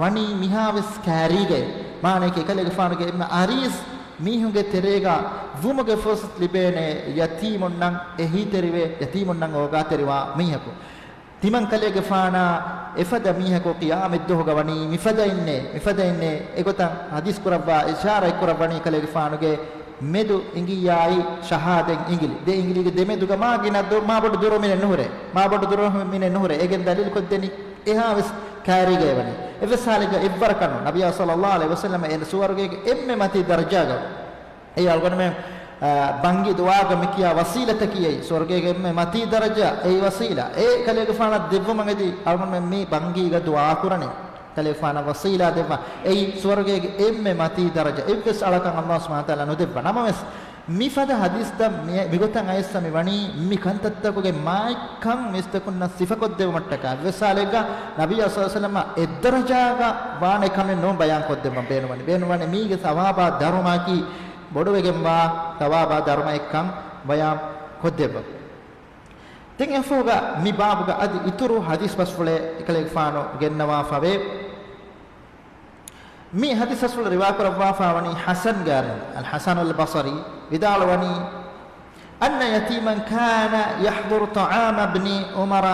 ވަނީ މިހާވެސް ކާރީގައޭ. މާނައަކީ އެކަލޭގެފާނުގެ އެންމެ އަރިސް މީހުންގެ ތެރޭގަ ވުމުގެ ފުރުޞަތު ލިބޭނެ ޔަތީމުންނަށް އެހީތެރިވެ، ޔަތީމުންނަށް އޯގާތެރިވާ މީހަކު. ތިމަން ކަލޭގެފާނާ އެފަދަ މީހަކު ޤިޔާމަތްދުވަހުގަ ވަނީ މިފަދައިންނޭ، މިފަދައިންނޭ. އެގޮތަށް ޙަދީޘް ކުރައްވާ، އިޝާރަތް ކުރައްވަނީ ކަލޭގެފާނުގެ މެދު އިނގިއްޔާއި ޝަހާދަތް އިނގިލި. ދެ އިނގިލީގެ ދެމެދުގަ މާ ގިނަ ދު-، މާ ބޮޑު ދުރު މިނެއް ނުހުރޭ. މާ ބޮޑު ދުރު މިނެއް ނުހުރޭ. އޭގެން ދަލީލު ކޮށްދެނީ އެހާވެސް ކާރީގައި ވަނީ. އެއްވެސް ޙާލެއްގަ އެއްވަރަކަށް ނޫން. ނަބިއްޔާ ޞައްލަﷲު ޢަލައިހި ވަސައްލަމަ އޭނަ ސުވަރުގޭގެ އެންމެ މަތީ ދަރަޖާގަ އެއީ އަޅުގަނޑުމެން، އާ، ބަންގި ދުޢާގަ މި ކިޔާ ވަސީލަތަކީ އެއީ. ސުވަރުގޭގެ އެންމެ މަތީ ދަރަޖަ އެއީ ވަސީލާ. އެ ކަލޭގެފާނަށް ދެއްވުމަށް އެދި އަޅުގަނޑުމެން މި ބަންގީގަ ދުޢާ ކުރަނީ. ކަލޭގެފާނަށް ވަސީލާ ދެއްވާ. އެއީ ސުވަރުގޭގެ އެންމެ މަތީ ދަރަޖަ. އެއްވެސް އަޅަކަށް ﷲ ސުބްޙާނަހޫ ވަތަޢާލާ ނުދެއްވާ. ނަމަވެސް، މިފަދަ ޙަދީޘްތައް މި، މިގޮތަށް އައިސްފަ މިވަނީ މި ކަންތައްތަކުގެ މާތްކަން މީސްތަކުންނަށް ސިފަކޮށްދެވުމަށްޓަކާ. އެއްވެސް ޙާލެއްގަ ނަބިއްޔާ ޞައްލަﷲު ޢަލައިހި ވަސައްލަމަ އެއްދަރަޖާގަ ވާނެ ކަމެއް ނޫން ބަޔާން ކޮށްދެއްވަން ބޭނުންވަނީ. ބޭނުންވަނީ މީގެ ޘަވާބާ ދަރުމައަކީ ބޮޑުވެގެންވާ ޘަވާބާ ދަރުމައެއްކަން ބަޔާން ކޮށްދެއްވަން. ދެން އެފަހުގަ މި ބާބުގަ އަދި އިތުރު ޙަދީޘް ބަސްފުޅެއް އެކަލޭގެފާނު ގެންނަވާފަވޭ. މި ޙަދީޘް ބަސްފުޅު ރިވާކުރައްވާފަ ވަނީ ޙަސަންގެ އަރިހުން، އަލް ޙަސަނުލް ބަޞަރީ ވިދާޅުވަނީ، أن يتيما كان يحضر طعام ابن عمر.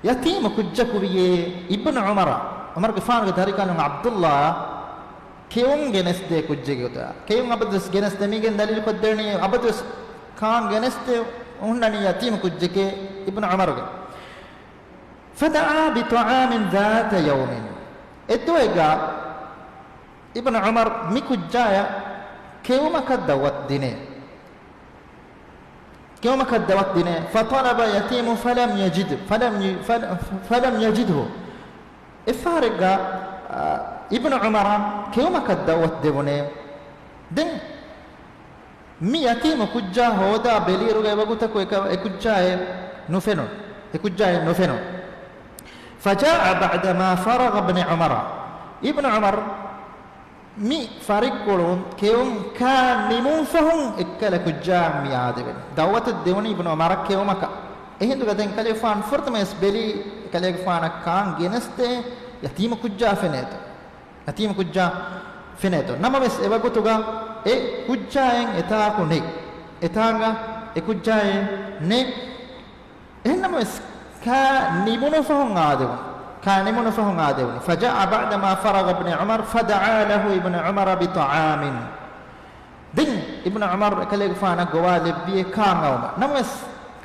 ޔަތީމު ކުއްޖަކު ވިޔޭ އިބްނު ޢުމަރަށް، ޢުމަރުގެފާނުގެ ދަރިކަލުން ޢަބްދުﷲ ކެއުން ގެނެސްދޭ ކުއްޖެއްގެ ގޮތަށް. ކެއުން އަބަދުވެސް ގެނެސްދޭ، މީގެން ދަލީލު ކޮށްދެނީ އަބަދުވެސް ކާން ގެނެސްދޭ ހުންނަނީ ޔަތީމު ކުއްޖެކޭ އިބްނު ޢުމަރުގެ. فدعا بطعام ذات يوم. އެއްދުވަހެއްގަ އިބްނު ޢުމަރު މި ކުއްޖާޔަށް ކެއުމަކަށް ދަޢުވަތު ދިނޭ. ކެއުމަކަށް ދަޢުވަތު ދިނޭ. فطلب يتيم فلم يجد، فلم ي-، فل-، فلم يجده. އެއްފަހަރެއްގަ، އާ، އިބްނު ޢުމަރަށް ކެއުމަކަށް ދަޢުވަތު ދެވުނޭ. ދެން މި ޔަތީމު ކުއްޖާ ހޯދާ ބެލިއިރުގަ އެވަގުތަކު އެކަ-، އެކުއްޖާއެއް ނުފެނުނު. އެކުއްޖާއެއް ނުފެނުނު. فجاء بعدما فرغ ابن عمر. އިބްނު ޢުމަރު މި ފަރިއްކުޅުން ކެއުން ކާ ނިމުން ފަހުން އެއްކަލަ ކުއްޖާ މި އާދެވެން. ދަޢުވަތު ދެވުނީ އިބްނު ޢުމަރަށް ކެއުމަކަށް. އެހިނދުގަ ދެން ކަލޭގެފާނު ފުރަތަމަވެސް ބެލީ، ކަލޭގެފާނަށް ކާން ގެނެސްދޭ، ޔަތީމު ކުއްޖާ ފެނޭތޯ. ޔަތީމު ކުއްޖާ ފެނޭތޯ. ނަމަވެސް އެވަގުތުގަ އެ ކުއްޖާއެއް އެތާކު ނެތް. އެތާނގަ އެ ކުއްޖާއެއް ނެތް. އެހެންނަމަވެސް ކާ ނިމުނު ފަހުން އާދެވުނު. ކާ ނިމުނު ފަހުން އާދެވުނު. فجاء بعدما فرغ ابن عمر فدعا له ابن عمر بطعام. ދެން އިބްނު ޢުމަރު އެކަލޭގެފާނަށް ގޮވާލެއްވިއޭ ކާން އައުމަށް. ނަމަވެސް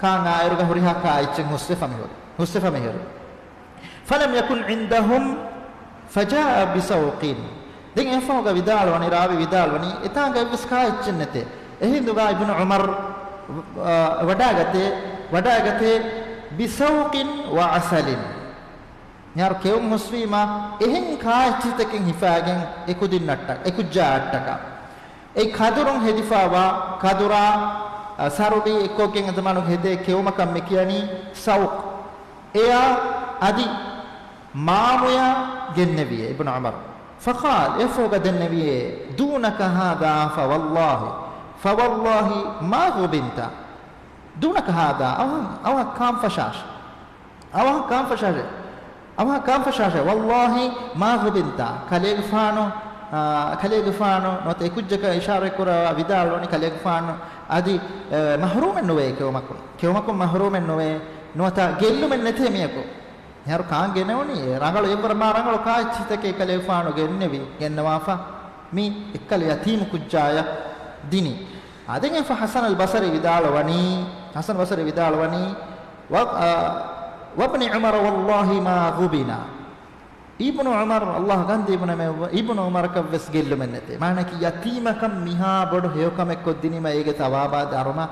ކާން އާއިރުގަ ހުރިހާ ކާ އެއްޗެއް ހުސްވެފަ މިހުރި. ހުސްވެފަ މިހުރި. فلم يكن عندهم فجاء بسوق. ދެން އެއަށްފަހުގަ ވިދާޅުވަނީ، ރާވީ ވިދާޅުވަނީ، އެތާނގަ އެއްވެސް ކާ އެއްޗެއް ނެތޭ. އެހިނދުގަ އިބްނު ޢުމަރު، އާ، ވަޑާގަތޭ، ވަޑާގަތޭ بسوق وعسل. މިހާރު ކެއުން ހުސްވީމަ އެހެން ކާއެއްޗިތަކެއް ހިފާގެން އެ ކުދިންނަށްޓަ-، އެ ކުއްޖާއަށްޓަކާ. އެ ކަދުރުން ހެދިފާވާ ކަދުރާ، އަ، ސަރުބީ އެއްކޮށްގެން އެ ޒަމާނުގެ ހެދޭ ކެއުމަކަށް މި ކިޔަނީ ސައުކް. އެއާ އަދި މާމުޔާ ގެންނެވިއޭ އިބްނު ޢުމަރު. فقال، އެފޯގަ ދެންނެވިއޭ، دونك هذا فوالله، فوالله ما غبنت. دونك هذا، އަވަހަށް، އަވަހަށް ކާން ފަށާށެ. އަވަހަށް ކާން ފަށާށެ. އަވަހަށް ކާން ފަށާށެ. والله ما غبنت. ކަލޭގެފާނު، އާ، ކަލޭގެފާނު ނުވަތަ އެ ކުއްޖަކަށް އިޝާރަތްކުރާ ވިދާޅުވަނީ ކަލޭގެފާނު އަދި، އެ، މަޙްރޫމެއް ނުވޭ ކެއުމަކުން. ކެއުމަކުން މަޙްރޫމެއް ނުވޭ. ނުވަތަ ގެއްލުމެއް ނެތޭ މިޔަކު. މިހާރު ކާން ގެނެވުނީ ރަނގަޅު އެއްވަރަށް މާ ރަނގަޅު ކާއެއްޗިތަކެއް ކަލޭގެފާނު ގެންނެވި، ގެންނަވާފަ މި އެއްކަލަ ޔަތީމު ކުއްޖާޔަށް ދިނީ. އާ، ދެން އެފަ ޙަސަނުލް ބަޞްރީ ވިދާޅުވަނީ، ޙަސަން ބަޞްރީ ވިދާޅުވަނީ، و، އާ، وابن عمر والله ما غبن. އިބްނު ޢުމަރު، ﷲ ގަންދީ ބުނަމެ، އިބްނު ޢުމަރަކަށް ވެސް ގެއްލުމެއް ނެތޭ. މާނަކީ ޔަތީމަކަށް މިހާ ބޮޑު ހެޔޮކަމެއް ކޮށްދިނީމަ އޭގެ ޘަވާބާ ދަރުމަ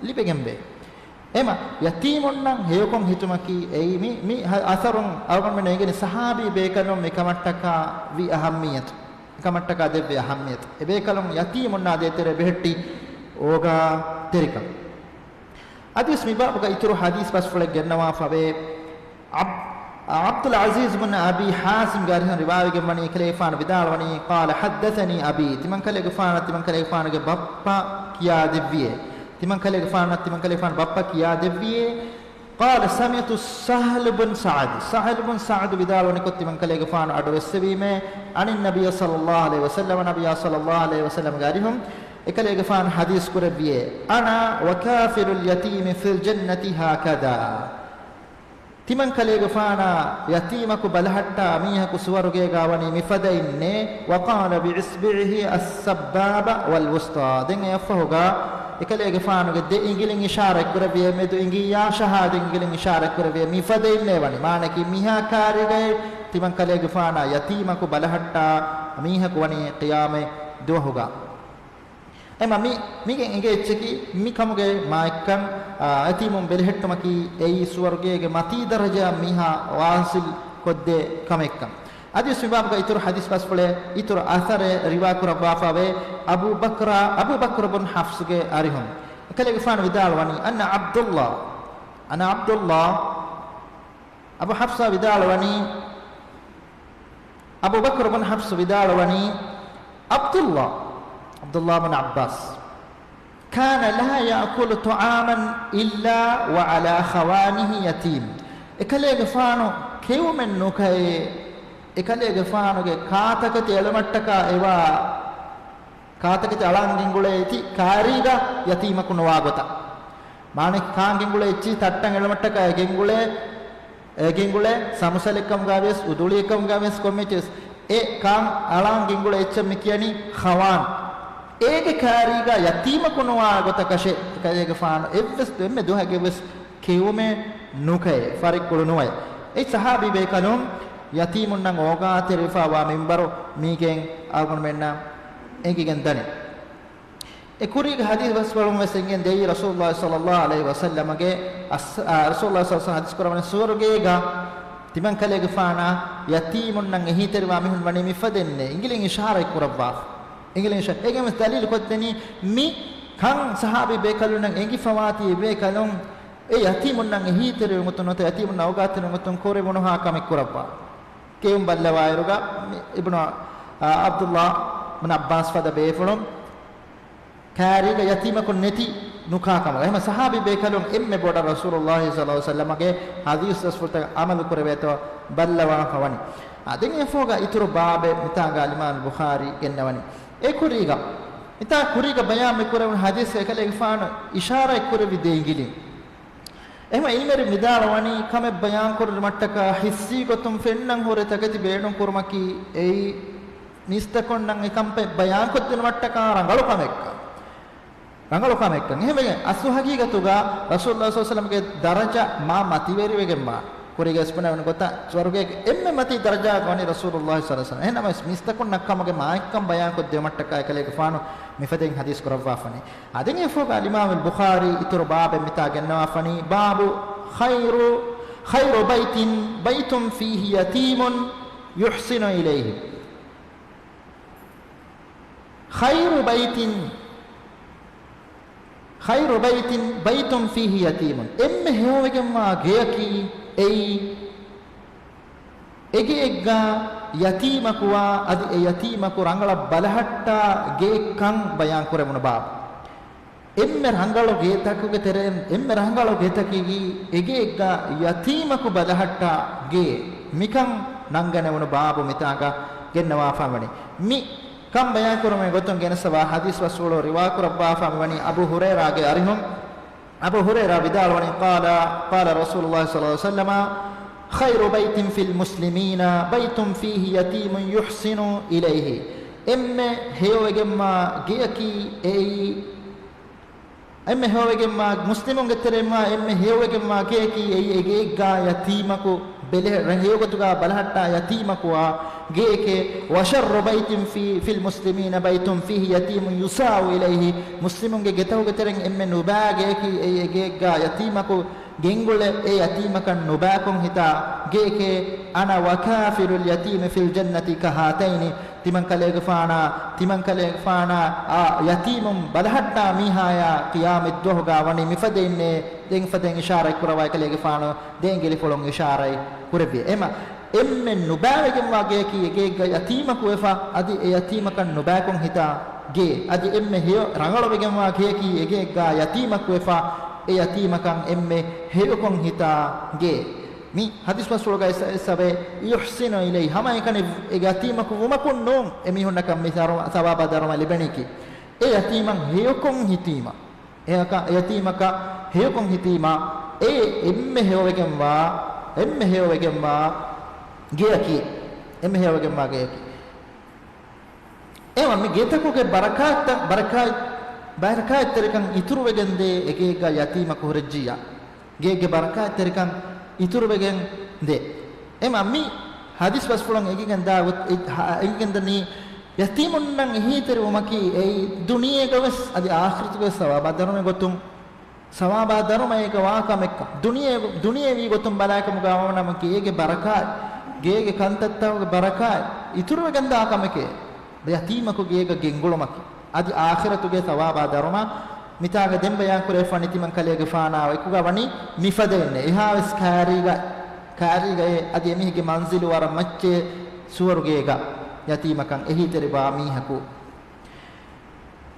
ލިބެގެންވޭ. އެމަ، ޔަތީމުންނަށް ހެޔޮކޮށް ހިތުމަކީ އެއީ މި، މި އަ-، އަސަރުން އަޅުގަނޑުމެން އެނގެނީ ޞަޙާބީ ބޭކަލުން މި ކަމަށްޓަކާ ވި އަހައްމިއްޔަތު. މި ކަމަށްޓަކާ ދެއްވި އަހައްމިއްޔަތު. އެބޭކަލުން ޔަތީމުންނާ ދޭތެރޭ ބެހެއްޓި އޯގާތެރިކަން. އަދިވެސް މި ބާބުގަ އިތުރު ޙަދީޘް ބަސްފުޅެއް ގެންނަވާފަވޭ. ޢަބް-، ޢަބްދުލް ޢަޒީޒް ބުން އަބީ ޙާޒިމްގެ އަރިހުން ރިވާވެގެން ވަނީ، ކަލޭގެފާނު ވިދާޅުވަނީ، قال حدثني أبي، ތިމަންކަލޭގެފާނަށް ތިމަންކަލޭގެފާނުގެ ބައްޕަ ކިޔާދެއްވިއޭ. ތިމަންކަލޭގެފާނަށް ތިމަންކަލޭގެފާނު ބައްޕަ ކިޔާދެއްވިއޭ. قال سمعت سهل بن سعد، ސަހްލު ބުން ސަޢުދު ވިދާޅުވަނިކޮށް ތިމަންކަލޭގެފާނު އަޑުއެއްސެވީމޭ، عن النبي صلى الله عليه وسلم، ނަބިއްޔާ ޞައްލައްލާހު ޢަލައިހި ވަސައްލަމްގެ އަރިހުން، އެކަލޭގެފާނު ޙަދީޘް ކުރެއްވިއޭ، أنا وكافل اليتيم في الجنة هكذا. ތިމަންކަލޭގެފާނާ ޔަތީމަކު ބަލަހައްޓާ މީހަކު ސުވަރުގޭގާ ވަނީ މިފަދައިންނޭ، وقال بإصبعه السبابة والوسطى. ދެން އެއަށްފަހުގާ އެކަލޭގެފާނުގެ ދެ އިނގިލިން އިޝާރަތް ކުރެއްވި، އެމެދު އިނގިއްޔާ ޝަހާދަ އިނގިލިން އިޝާރަތް ކުރެއްވި، މިފަދައިންނޭ ވަނީ. މާނަކީ މިހާ ކާރީގައި ތިމަންކަލޭގެފާނާ ޔަތީމަކު ބަލަހައްޓާ މީހަކު ވަނީ ޤިޔާމަތް ދުވަހުގާ. އެމަ މި، މީގެ އެނގޭ އެއްޗަކީ މި ކަމުގެ މާތްކަން، އާ، ޔަތީމުން ބެލެހެއްޓުމަކީ އެއީ ސުވަރުގޭގެ މަތީ ދަރަޖައަށް މީހާ ވާސިލް ކޮށްދޭ ކަމެއްކަން. އަދިވެސް މި ބާބުގަ އިތުރު ޙަދީޘް ބަސްފުޅެއް، އިތުރު އަސަރެއް ރިވާ ކުރައްވާފަވޭ އަބޫ ބަކްރާ، އަބޫ ބަކްރު ބުން ޙަފްޞުގެ އަރިހުން. އެކަލޭގެފާނު ވިދާޅުވަނީ، أن عبد الله، أن عبد الله، އަބޫ ޙަފްޞާ ވިދާޅުވަނީ، އަބޫ ބަކްރު ބުން ޙަފްޞު ވިދާޅުވަނީ، ޢަބްދުﷲ، ޢަބްދުﷲ ބުން ޢައްބާސް، كان لا يأكل طعاما إلا وعلى خوانه يتيم. އެކަލޭގެފާނު ކެއުމެއް ނުކައޭ، އެކަލޭގެފާނުގެ ކާތަކެތި އެޅުމަށްޓަކާ އެވާ ކާތަކެތި އަޅާން ގެންގުޅޭ އެތި ކާރީގަ ޔަތީމަކު ނުވާ ގޮތަށް. މާނައަކީ ކާން ގެންގުޅޭ އެއްޗިހި ތައްޓަން އެޅުމަށްޓަކާ އެ ގެންގުޅޭ، އެ ގެންގުޅޭ ސަމުސަލެއްކަމުގަ ވިޔަސް، އުދުޅިއެއްކަމުގަ ވިޔަސް، ކޮންމެ އެއްޗެއް ވިޔަސް، އެ ކާން އަޅާން ގެންގުޅޭ އެއްޗަށް މި ކިޔަނީ ޚަވާން. އޭގެ ކާރީގަ ޔަތީމަކު ނުވާ ގޮތަކަށެއް އެކަލޭގެފާނު އެއްވެސް ދެންމެ ދުވަހެއްގެ ވެސް ކެއުމެއް ނުކައޭ، ފަރިއްކުޅު ނުވައޭ. އެ ޞަޙާބީ ބޭކަލުން ޔަތީމުންނަށް އޯގާތެރިވެފައިވާ މިންވަރު މީގެން އަޅުގަނޑުމެންނަށް އެނގިގެން ދަނީ. އެ ކުރީގެ ޙަދީޘް ބަސްފުޅުން ވެސް އެނގެން ދެއީ ރަސޫލުﷲ ޞައްލައްލާހު ޢަލައިހި ވަސައްލަމަގެ އަސް-، އާ، ރަސޫލުﷲ ޞައްލައްލާހު ޢަލައިހި ވަސައްލަމަ ޙަދީޘް ކުރައްވަނީ ސުވަރުގޭގަ ތިމަންކަލޭގެފާނާ ޔަތީމުންނަށް އެހީތެރިވާ މީހުން ވަނީ މިފަދައިންނޭ، އިނގިލިން އިޝާރަތް ކުރައްވާފަ. އިނގިލިން އިޝާ-، އޭގެން ވެސް ދަލީލު ކޮށްދެނީ މި ކަން ޞަޙާބީ ބޭކަލުންނަށް އެނގިފަވާތީ އެބޭކަލުން އެ ޔަތީމުންނަށް އެހީތެރިވުމުތުން ނުވަތަ ޔަތީމުންނަށް އޯގާތެރިވުމުތުން ކުރެވުނުހާ ކަމެއް ކުރައްވާ. ކެއުން ބައްލަވާއިރުގަ މި އިބްނު، އާ، ޢަބްދުﷲ ބުން ޢައްބާސް ފަދަ ބޭފުޅުން ކާރީގަ ޔަތީމަކު ނެތި ނުކާ ކަމަށް. އެހެން ޞަޙާބީ ބޭކަލުން އެންމެ ބޮޑަށް ރަސޫލުﷲ ޞައްލަﷲ ޢަލައިހި ވަސައްލަމަގެ ޙަދީޘް ބަސްފުޅުތައް ޢަމަލު ކުރެވޭތޯ ބައްލަވާފަ ވަނީ. އާ، ދެން އެފޯގަ އިތުރު ބާބެއް މިތާގަ އަލްއިމާމު ބުޚާރީ ގެންނަވަނީ. އެ ކުރީގަ، މިތާ ކުރީގަ ބަޔާން މި ކުރެވުނު ޙަދީޘްގަ އެކަލޭގެފާނު އިޝާރާތް ކުރެއްވި ދޭނގިލިން. އެހެން އިލްމުވެރިން ވިދާޅުވަނީ، ކަމެއް ބަޔާން ކުރުމަށްޓަކާ ޙިއްސީ ގޮތުން ފެންނަން ހުރެ ތަކެތި ބޭނުން ކުރުމަކީ އެއީ މީސްތަކުންނަށް އެ ކަންތައް ބަޔާންކޮށްދިނުމަށްޓަކާ ރަނގަޅު ކަމެއްކަން. ރަނގަޅު ކަމެއްކަން. އެހެންވެގެން އަސްލު ޙަޤީޤަތުގަ ރަސޫލުﷲ ޞައްލަﷲ ޢަލައިހި ވަސައްލަމަގެ ދަރަޖަ މާ މަތިވެރިވެގެންވާ، ކުރީގަ އިސްބުނެވުނު ގޮތަށް ސުވަރުގޭގެ އެންމެ މަތީ ދަރަޖާގަ ވަނީ ރަސޫލުﷲ ޞައްލަﷲ ޢަލައިހި ވަސައްލަމަ. އެހެންނަމަވެސް މީސްތަކުންނަށް ކަމުގެ މާތްކަން ބަޔާންކޮށްދިނުމަށްޓަކާ އެކަލޭގެފާނު މިފަދައިން ޙަދީޘް ކުރައްވާފަނީ. އާ، ދެން އެފޯގަ އަލްއިމާމު ބުޚާރީ އިތުރު ބާބެއް މިތާ ގެންނަވާފަނީ، باب خير، خير بيت، بيت فيه يتيم يحسن إليه. خير بيت، خير بيت، بيت فيه يتيم. އެންމެ ހެޔޮވެގެންވާ ގެޔަކީ އެއީ، އެގެއެއްގަ ޔަތީމަކުވާ، އަދި އެ ޔަތީމަކު ރަނގަޅަށް ބަލަހައްޓާ ގެއެއްކަން ބަޔާން ކުރެވުނު ބާބު. އެންމެ ރަނގަޅު ގޭތަކުގެ ތެރެއިން، އެންމެ ރަނގަޅު ގެތަކީ އެގޭގަ ޔަތީމަކު ބަލަހައްޓާ ގެ، މިކަން ނަންގަނެވުނު ބާބު މިތާގަ ގެންނަވާފަ ވަނީ. މި ކަން ބަޔާންކުރުމުގެ ގޮތުން ގެނެސްވާ ޙަދީޘް ބަސްފުޅު ރިވާކުރައްވާފަ ވަނީ އަބޫ ހުރައިރާގެ އަރިހުން. އަބޫ ހުރައިރާ ވިދާޅުވަނީ، قال، قال رسول الله صلى الله عليه وسلم، خير بيت في المسلمين بيت فيه يتيم يحسن إليه. އެންމެ ހެޔޮވެގެންވާ ގެޔަކީ އެއީ، އެންމެ ހެޔޮވެގެންވާ، މުސްލިމުންގެ ތެރެއިންވާ އެންމެ ހެޔޮވެގެންވާ ގެޔަކީ އެއީ އެގޭގަ ޔަތީމަކު ބެލެ-، ރަ-، ހެޔޮގޮތުގަ ބަލަހައްޓާ ޔަތީމަކުވާ ގެއެކޭ. وشر بيت في، في المسلمين بيت فيه يتيم يساء إليه. މުސްލިމުންގެ ގެތަކުގެ ތެރެއިން އެންމެ ނުބައި ގެޔަކީ އެއީ އެގޭގަ ޔަތީމަކު ގެންގުޅެ އެ ޔަތީމަކަށް ނުބައިކޮށް ހިތާ ގެއެކޭ. أنا وكافل اليتيم في الجنة كهاتين. ތިމަން ކަލޭގެފާނާ، ތިމަން ކަލޭގެފާނާ އާ ޔަތީމުން ބަލަހައްޓާ މީހާޔާ ޤިޔާމަތްދުވަހުގަ ވަނީ މިފަދައިންނޭ. ދެން ފަދައިން އިޝާރަތް ކުރައްވާ ކަލޭގެފާނު ދޭންގިލިފުޅުން އިޝާރަތް ކުރެއްވި. އެމަ، އެންމެ ނުބައިވެގެންވާ ގެޔަކީ އެގޭގަ ޔަތީމަކު ވެފަ، އަދި އެ ޔަތީމަކަށް ނުބައިކޮށް ހިތާ ގެ. އަދި އެންމެ ހެޔޮ ރަނގަޅުވެގެންވާ ގެޔަކީ އެގޭގަ ޔަތީމަކު ވެފަ، އެ ޔަތީމަކަށް އެންމެ ހެޔޮކޮށް ހިތާ ގެ. މި ޙަދީޘް ބަސްފުޅުގައި ސަ-، ސަބެ، يحسن إليه، ހަމައެކަނި އެ ޔަތީމަކު ވުމަކުން ނޫން، އެމީހުންނަކަށް މި ސަރު-، ސަވާބާ ދަރުމަ ލިބެނީކީ. އެ ޔަތީމަށް ހެޔޮކޮށް ހިތީމަ. އެ އަކަ-، އެ ޔަތީމަކަށް ހެޔޮކޮށް ހިތީމަ. އެ އެންމެ ހެޔޮވެގެންވާ، އެންމެ ހެޔޮވެގެންވާ ގެޔަކީ. އެންމެ ހެޔޮވެގެންވާ ގެޔަކީ. އެވަ މި ގެތަކުގެ ބަރަކާތްތައް، ބަރަކާތް، ބަރަކާތްތެރިކަން އިތުރުވެގެންދޭ އެގޭގަ ޔަތީމަކު ހުރެއްޖިއްޔާ. ގޭގެ ބަރަކާތްތެރިކަން އިތުރުވެގެން ދޭ. އެމަ މި ޙަދީޘް ބަސްފުޅުން އެނގިގެން ދާ ގޮތް-، އެ-، ހަ-، އެނގިގެންދަނީ ޔަތީމުންނަށް އެހީތެރިވުމަކީ އެއީ ދުނިޔޭގަވެސް އަދި އާޚިރަތުގަވެސް ސަވާބާ ދަރުމަ ގޮތުން، ސަވާބާ ދަރުމައޭގަ ވާ ކަމެއްކަން. ދުނިޔެ-، ދުނިޔެވީ ގޮތުން ބަލާކަމުގަ ވަމަނަމަ ގޭގެ ބަރަކާތް، ގޭގެ ކަންތައްތަކުގެ ބަރަކާތް އިތުރުވެގެންދާ ކަމެކޭ. ޔަތީމަކު ގޭގަ ގެންގުޅުމަކީ. އަދި އާޚިރަތުގެ ސަވާބާ ދަރުމަ މިތާގަ ދެން ބަޔާން ކުރެވިފަ ނިތިމަން ކަލޭގެފާނާ އެކުގަ ވަނީ މިފަދައިންނެ. އެހާވެސް ކާރީގަ، ކާރީގައޭ އަދި އެމީހެއްގެ މަންޒިލު ވަރަށް މައްޗޭ ސުވަރުގޭގަ ޔަތީމަކަށް އެހީތެރިވާ މީހަކު.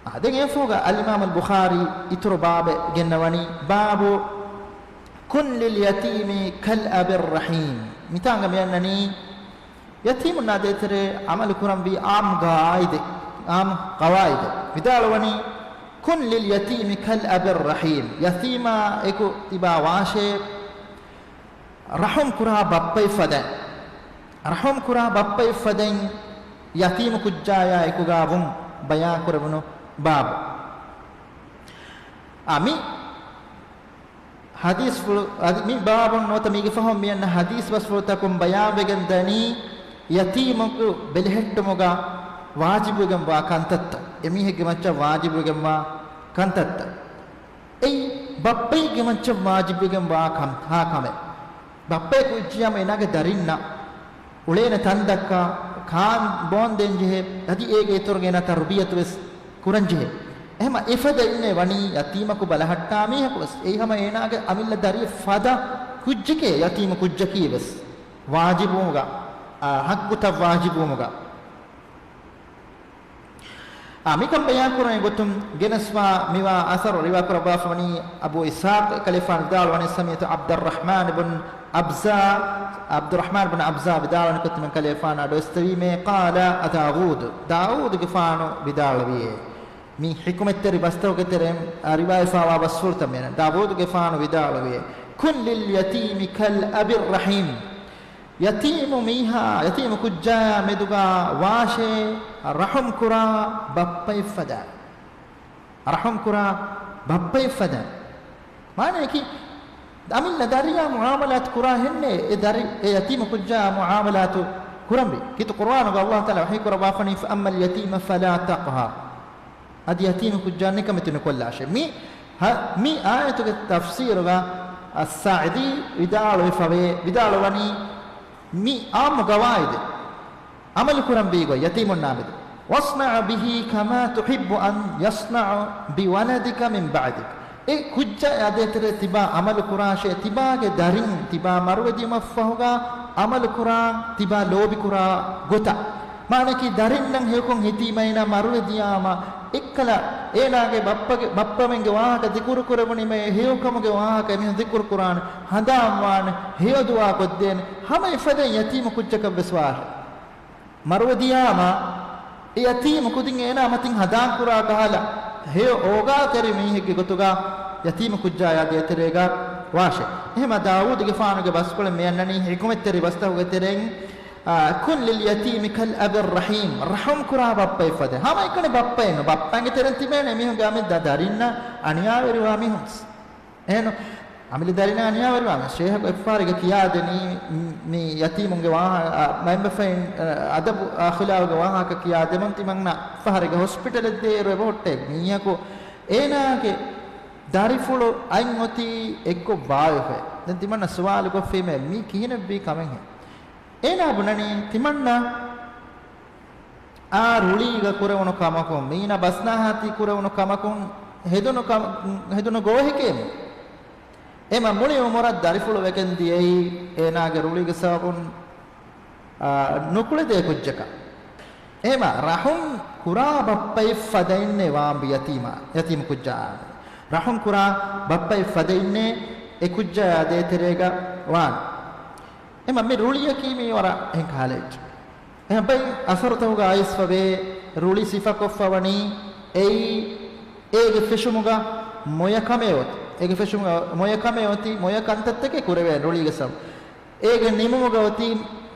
އާ، ދެން އެފޯގަ އަލްއިމާމު އަލްބުޚާރީ އިތުރު ބާބެއް ގެންނަވަނީ، باب كن لليتيم كالأب الرحيم. މިތާނގަ މިއަންނަނީ ޔަތީމުންނާ ދޭތެރޭ ޢަމަލު ކުރަންވީ ޢާއްމު ގަވާއިދެއް، ޢާއްމު ޤަވާއިދެއް. ވިދާޅުވަނީ، كن لليتيم كالأب الرحيم. ޔަތީމާ އެކު ތިބާ ވާށޭ، ރަޙުމް ކުރާ ބައްޕައެއް ފަދައިން، ރަޙުމް ކުރާ ބައްޕައެއް ފަދައިން ޔަތީމު ކުއްޖާޔާ އެކުގަ ވުން ބަޔާން ކުރެވުނު ބާބު. އާ، މި ޙަދީޘްފުޅު، އަދި މި ބާބުން ނުވަތަ މީގެ ފަހުން މިއަންނަ ޙަދީޘް ބަސްފުޅުތަކުން ބަޔާންވެގެން ދަނީ، ޔަތީމަކު ބެލެހެއްޓުމުގަ ވާޖިބުވެގެންވާ ކަންތައްތައް، އެމީހެއްގެ މައްޗަށް ވާޖިބުވެގެންވާ ކަންތައްތައް. އެއީ ބައްޕައެއްގެ މައްޗަށް ވާޖިބުވެގެންވާ ކަން، ހާ ކަމެއް. ބައްޕައަކު އިއްޖިޔާމަ އޭނާގެ ދަރިންނަށް އުޅޭނެ ތަން ދައްކާ، ކާން ބޯން ދޭން ޖެހޭ، އަދި އޭގެ އިތުރުގަ އޭނާ ތަރުބިޔަތުވެސް ކުރަން ޖެހޭ. އެހެމަ އެފަދައިންނޭ ވަނީ ޔަތީމަކު ބަލަހައްޓާ މީހަކުވެސް. އެއީ ހަމަ އޭނާގެ އަމިއްލަ ދަރިއެއް ފަދަ ކުއްޖެކޭ، ޔަތީމު ކުއްޖަކީވެސް. ވާޖިބުވުމުގަ، އާ، ޙައްޤުތައް ވާޖިބުވުމުގަ. އާ، މިކަން ބަޔާންކުރުމުގެ ގޮތުން ގެނެސްވާ މިވާ އަސަރު ރިވާކުރައްވާފަވަނީ އަބޫ އިސްޙާޤް ކަލޭފާނު ވިދާޅުވަނީ، ސަމިޢްތު ޢަބްދައްރަޙްމާން ބުން އަބްޒާ، ޢަބްދުއްރަޙްމާން ބުން އަބްޒާ ވިދާޅުވަނިކޮށް ތިމަން ކަލޭފާނު އަޑުއެސްދެވީމޭ، ޤާލަ ދާވޫދު، ދާވޫދުގެފާނު ވިދާޅުވިއޭ. މި ޙިކުމަތްތެރި ބަސްތަކުގެ ތެރެއިން، އާ، ރިވާޔަތްވާ ބަސްފުޅުތައް މިއަންނަނީ. ދާވޫދުގެފާނު ވިދާޅުވިއޭ، كن لليتيم كالأب الرحيم. ޔަތީމު މީހާ، ޔަތީމު ކުއްޖާޔާ މެދުގަ ވާށޭ، ރަޙުމް ކުރާ ބައްޕައެއްފަދަ. ރަޙުމް ކުރާ ބައްޕައެއްފަދަ. މާނަޔަކީ، އަމިއްލަ ދަރިޔާ މުޢާމަލާތު ކުރާ ހެންނޭ، އެ ދަރި، އެ ޔަތީމު ކުއްޖާ މުޢާމަލާތު ކުރަންވީ. ކީރިތި ޤުރުއާނުގަ ﷲ ތަޢާލާ ވަޙީ ކުރައްވާފަނީ، فأما اليتيم فلا تقهر. އަދި ޔަތީމު ކުއްޖާ ނިކަމެތި ނުކޮށްލާށޭ. މި ހަ-، މި އާޔަތުގެ ތަފްސީރުގަ އައްސާޢިދީ ވިދާޅުވެފަވޭ، ވިދާޅުވަނީ މި ޢާއްމު ގަވާއިދެއް ޢަމަލު ކުރަންވީ ގޮތް ޔަތީމުންނާ މެދު. واصنع به كما تحب أن يصنع بولدك من بعدك. އެ ކުއްޖާ އާދޭތެރޭ ތިބާ ޢަމަލު ކުރާށޭ، ތިބާގެ ދަރިން ތިބާ މަރުވެދިޔުމަށްފަހުގަ ޢަމަލު ކުރާ، ތިބާ ލޯބިކުރާ ގޮތަށް. މާނަކީ ދަރިންނަށް ހެޔޮކޮށް ހިތީމައިނާ މަރުވެދިޔާމަ، އެއްކަލަ އޭނާގެ ބައްޕަގެ، ބައްޕަމެންގެ ވާހަކަ ޛިކުރު ކުރެވުނީމޭ، ހެޔޮކަމުގެ ވާހަކަ އެމީހުން ޛިކުރު ކުރާނެ، ހަނދާންވާނެ، ހެޔޮ ދުޢާ ކޮށްދޭނެ، ހަމަ އެފަދައިން ޔަތީމު ކުއްޖަކަށްވެސް ވާށޭ. މަރުވެދިޔާމަ، އެ ޔަތީމު ކުދިން އޭނާ މަތިން ހަނދާންކުރާ ކަހަލަ، ހެޔޮ އޯގާތެރި މީހެއްގެ ގޮތުގަ ޔަތީމު ކުއްޖާޔާ ދޭތެރޭގަ ވާށޭ. އެހެމަ ދާވޫދުގެފާނުގެ ބަސްފުޅެއް މިއަންނަނީ ޙިކުމަތްތެރި ބަސްތަކުގެ ތެރެއިން، އާ، كن لليتيم كالأب الرحيم. ރަޙުމް ކުރާ ބައްޕައެއް ފަދަ. ހަމައެކަނި ބައްޕައެއްނު. ބައްޕައިންގެ ތެރެން ތިބޭނެ މީހުންގެ އަމިއްލަ ދަރިންނަށް އަނިޔާވެރިވާ މީހުން. އެހެން އަމިއްލަ ދަރިންނަށް އަނިޔާވެރިވާ މީހުން. ޝޭހަކު އެއްފަހަރެއްގަ ކިޔާދެނީ މި ޔަތީމުންގެ ވާހަ-، އާ، މައިންބަފައިން، އާ، އަދަބު އަޚުލާގުގެ ވާހަކަ ކިޔާދެމުން ތިމަންނަ އެއްފަހަރެއްގަ ހޮސްޕިޓަލަށް ދޭއިރު އެބަހުއްޓޭ މީހަކު އޭނާގެ ދަރިފުޅު އަތް އޮތީ އެއްކޮށް ބާވެފަ. ދެން ތިމަންނަ ސުވާލު ކޮށްފީމޭ، މީ ކިހިނެއްވީ ކަމެއްހޭ؟ އޭނާ ބުނަނީ ތިމަންނަ އާ ރުޅީގަ ކުރެވުނު ކަމަކުން، މީނަ ބަސްނާހާތީ ކުރެވުނު ކަމަކުން ހެދުނު ކަމަ-، ހެދުނު ގޯހެކޭ މީ. އެމަ މުޅި އުމުރަށް ދަރިފުޅު ވެގެން ދިޔައީ އޭނާގެ ރުޅީގެ ސަބަބުން، އާ، ނުކުޅެދޭ ކުއްޖަކަށް. އެމަ ރަޙުމް ކުރާ ބައްޕައެއް ފަދައިންނޭ ވާން ޔަތީމާ، ޔަތީމު ކުއްޖާ. ރަޙުމް ކުރާ ބައްޕައެއް ފަދައިންނޭ އެ ކުއްޖާ ދޭތެރޭގަ ވާން. އެމަ މި ރުޅިއަކީ މީ ވަރަށް އެހެން ކަހަލަ އެއްޗެއް. އެހެން ބައި އަސަރުތަކުގަ އައިސްފަވޭ ރުޅި ސިފަކޮށްފަވަނީ އެއީ އޭގެ ފެށުމުގަ މޮޔަ ކަމެއް އޮތީ. އޭގެ ފެށުމުގަ މޮޔަ ކަމެއް އޮތީ، މޮޔަ ކަންތައްތަކެއް ކުރެވޭ ރުޅީގެ ސަބަބު. އޭގެ ނިމުމުގަ އޮތީ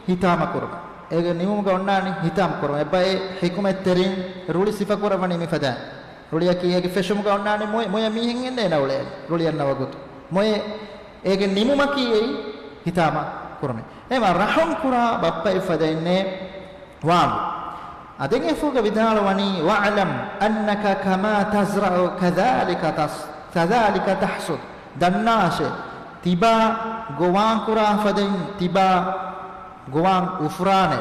ހިތާމަ ކުރުމެއް. އޭގެ ނިމުމުގަ އޮންނާނީ ހިތާމަ ކުރުމެއް. އެއްބައި ޙިކުމަތްތެރިން ރުޅި ސިފަކުރައްވަނީ މިފަދައިން. ރުޅިއަކީ އޭގެ ފެށުމުގަ އޮންނާނީ މޮޔަ، މޮޔަ މީހެއް އެންނޭނަ އުޅޭ ރުޅި އަންނަ ވަގުތު. މޮޔަ އޭގެ ނިމުމަކީ އެއީ ހިތާމަ ކުރުމެއް. އެމަ ރަޙުމް ކުރާ ބައްޕައެއް ފަދައިންނޭ ވާން. އަދެން އެފުގަ ވިދާޅުވަނީ، واعلم أنك كما تزرع كذلك تص-، كذلك تحصد. ދަންނާށޭ، ތިބާ ގޮވާން ކުރާ ފަދައިން ތިބާ ގޮވާން އުފުރާނެ.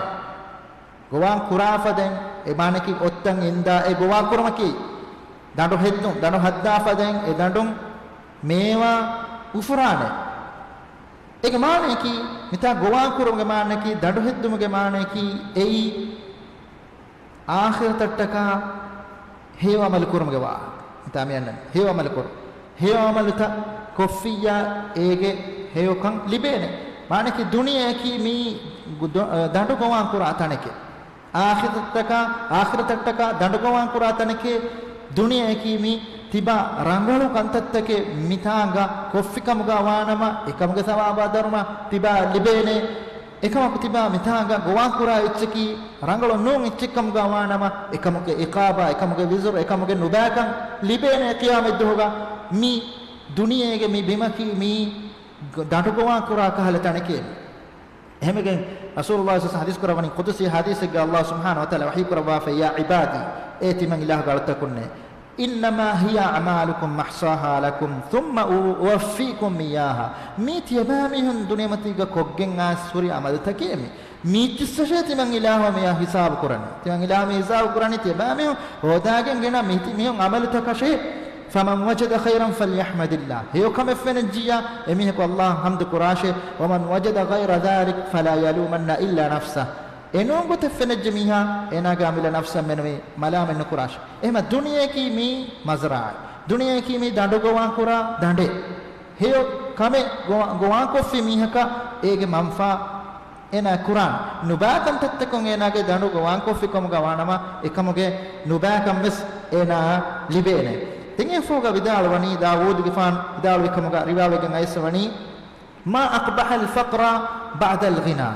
ގޮވާން ކުރާ ފަދައިން އެ މާނަކީ އޮށްތަން އިންދާ އެ ގޮވާ ކުރުމަކީ ދަނޑު ހެއްދުން، ދަނޑު ހައްދާ ފަދައިން އެ ދަނޑުން މޭވާ އުފުރާނެ. އޭގެ މާނަޔަކީ، މިތާ ގޮވާ ކުރުމުގެ މާނަޔަކީ، ދަނޑު ހެއްދުމުގެ މާނަޔަކީ އެއީ އާޚިރަތަށްޓަކާ ހެޔޮ ޢަމަލު ކުރުމުގެ ވާހަކަ. މިތާ މިއަންނަނީ ހެޔޮ ޢަމަލު ކުރުން. ހެޔޮ ޢަމަލުތައް ކޮށްފިއްޔާ އޭގެ ހެޔޮކަން ލިބޭނެ. މާނަޔަކީ ދުނިޔެއަކީ މީ ގު-، ދޮ-، ދަނޑު ގޮވާން ކުރާ ތަނެކޭ. އާޚިރަތަށްޓަކާ، އާޚިރަތަށްޓަކާ ދަނޑު ގޮވާން ކުރާ ތަނެކޭ. ދުނިޔެއަކީ މީ ތިބާ ރަނގަޅު ކަންތައްތަކެއް މިތާނގަ ކޮށްފިކަމުގަ ވާނަމަ، އެކަމުގެ ސަވާބާ ދަރުމަ ތިބާ ލިބޭނެ. އެކަމަކު ތިބާ މިތާނގަ ގޮވާން ކުރާ އެއްޗަކީ ރަނގަޅު ނޫން އެއްޗެއްކަމުގަ ވާނަމަ، އެކަމުގެ އިޤާބާ، އެކަމުގެ ވިޒުރު، އެކަމުގެ ނުބައިކަން ލިބޭނެ ޤިޔާމަތްދުވަހުގަ. މި ދުނިޔޭގެ މި ބިމަކީ މީ ދަނޑު ގޮވާން ކުރާ ކަހަލަ ތަނެކޭ. އެހެމެގެން ރަސޫލުﷲ ޞައްލަﷲ ޙަދީޘް ކުރައްވަނީ، ޤުދުސީ ޙަދީޘެއްގަ ﷲ ސުބްޙާނަހޫ ވަތަޢާލާ ވަޙީ ކުރައްވާފައި، يا عبادي، އޭ ތިމަން އިލާހުގެ އަޅުތަކުންނޭ، إنما هي أعمالكم أحصاها لكم ثم أوفيكم إياها. މީ ތިޔަބައިމީހުން ދުނިޔެމަތީގަ ކޮށްގެން އައިސް ހުރި ޢަމަލުތަކޭ މީ. މީ ތިއްސަށޭ ތިމަން އިލާހު މިއާ ހިސާބު ކުރަނީ. ތިމަން އިލާހު މި ހިސާބު ކުރަނީ ތިޔަބައިމީހުން ހޯދާގެން ގެނަ މި ތި-، މީހުން ޢަމަލުތަކަށޭ. فمن وجد خيرا فليحمد الله. ހެޔޮ ކަމެއް ފެނިއްޖިއްޔާ، އެމީހަކު ﷲ އަށް ޙަމްދު ކުރާށޭ. ومن وجد غير ذلك فلا يلومن إلا نفسه. އެނޫން ގޮތެއް ފެނެއްޖެ މީހާ އޭނާގެ އަމިއްލަ ނަފްސަށް މެނުވީ މަލާމަތް ނުކުރާށޭ. އެހެމަ ދުނިޔެއަކީ މީ މަޒްރާއެއް. ދުނިޔެއަކީ މީ ދަނޑު ގޮވާ ކުރާ ދަނޑެއް. ހެޔޮ ކަމެއް ގޮވާ، ގޮވާކޮށްފި މީހަކަށް އޭގެ މަންފާ އޭނާ ކުރާން. ނުބާކަން ތައްތަކުން އޭނާގެ ދަނޑު ގޮވާކޮށްފި ކަމުގަ ވާނަމަ، އެކަމުގެ ނުބާކަން ވެސް އޭނާއަށް ލިބޭނެ. ދެން އެފޯގަ ވިދާޅުވަނީ، ދާވޫދުގެފާން ވިދާޅުވި ކަމުގަ ރިވާވެގެން އައިސްވަނީ، ما أقبح الفقر بعد الغنى.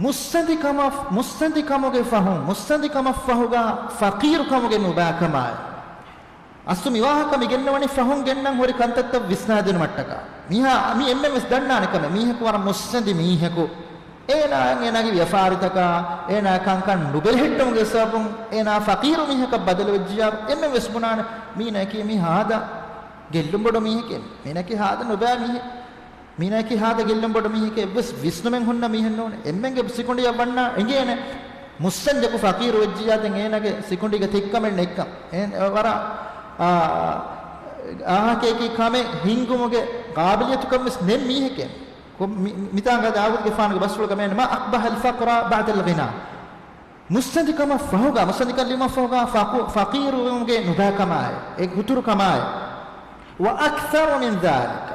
މުއްސަނދިކަމަށް، މުއްސަނދިކަމުގެ ފަހުން، މުއްސަނދިކަމަށްފަހުގަ ފަޤީރުކަމުގެ ނުބާކަމާއި. އަސްލު މިވާހަކަ މިގެންނަވަނީ ފަހުން ގެންނަން ހުރި ކަންތައްތައް ވިސްނާދިނުމަށްޓަކާ. މީހާ، މި އެންމެން ވެސް ދަންނާނެ ކަމެއް. މީހަކު ވަރަށް މުއްސަނދި މީހަކު. އޭނާއަށް އޭނާގެ ވިޔަފާރިތަކާ، އޭނާ ކަންކަން ނުބެލެހެއްޓުމުގެ ސަބަބުން އޭނާ ފަޤީރު މީހަކަށް ބަދަލުވެއްޖިޔާ، އެންމެން ވެސް ބުނާނެ، މީނައަކީ މީ ހާދަ ގެއްލުން ބޮޑު މީހެކޭ. މީނައަކީ ހާދަ ނުބައި މީހެއް. މީނައަކީ ހާދަ ގެއްލުން ބޮޑު މީހެކޭ. އެއްވެސް ވިސްނުމެއް ހުންނަ މީހެއް ނޫނޭ. އެންމެންގެ ސިކުނޑިއަށް ވަންނާ އެނގޭނެ. މުއްސަންދިއަކު ފަޤީރު ވެއްޖިއްޔާ ދެން އޭނާގެ ސިކުނޑީގަ ތެއްކަމެއް ނެތްކަން. އޭނަ ވަރަށް، އާ، އާހަކައަކީ ކަމެއް ހިންގުމުގެ ޤާބިލިއްޔަތުކަން ވެސް ނެތް މީހެކޭ. ކޮ-، މި-، މިތާނގަ ދާވޫދުގެފާނުގެ ބަސްފުޅުގަ މިއަންނަ، ما أقبح الفقر بعد الغنى. މުއްސަނދިކަމަށް ފަހުގަ، މުއްސަނދިކަން ލިބުމަށްފަހުގަ ފަޤު-، ފަޤީރުވުމުގެ ނުބާކަމާއި، އެ ހުތުރުކަމާއި. وأكثر من ذلك.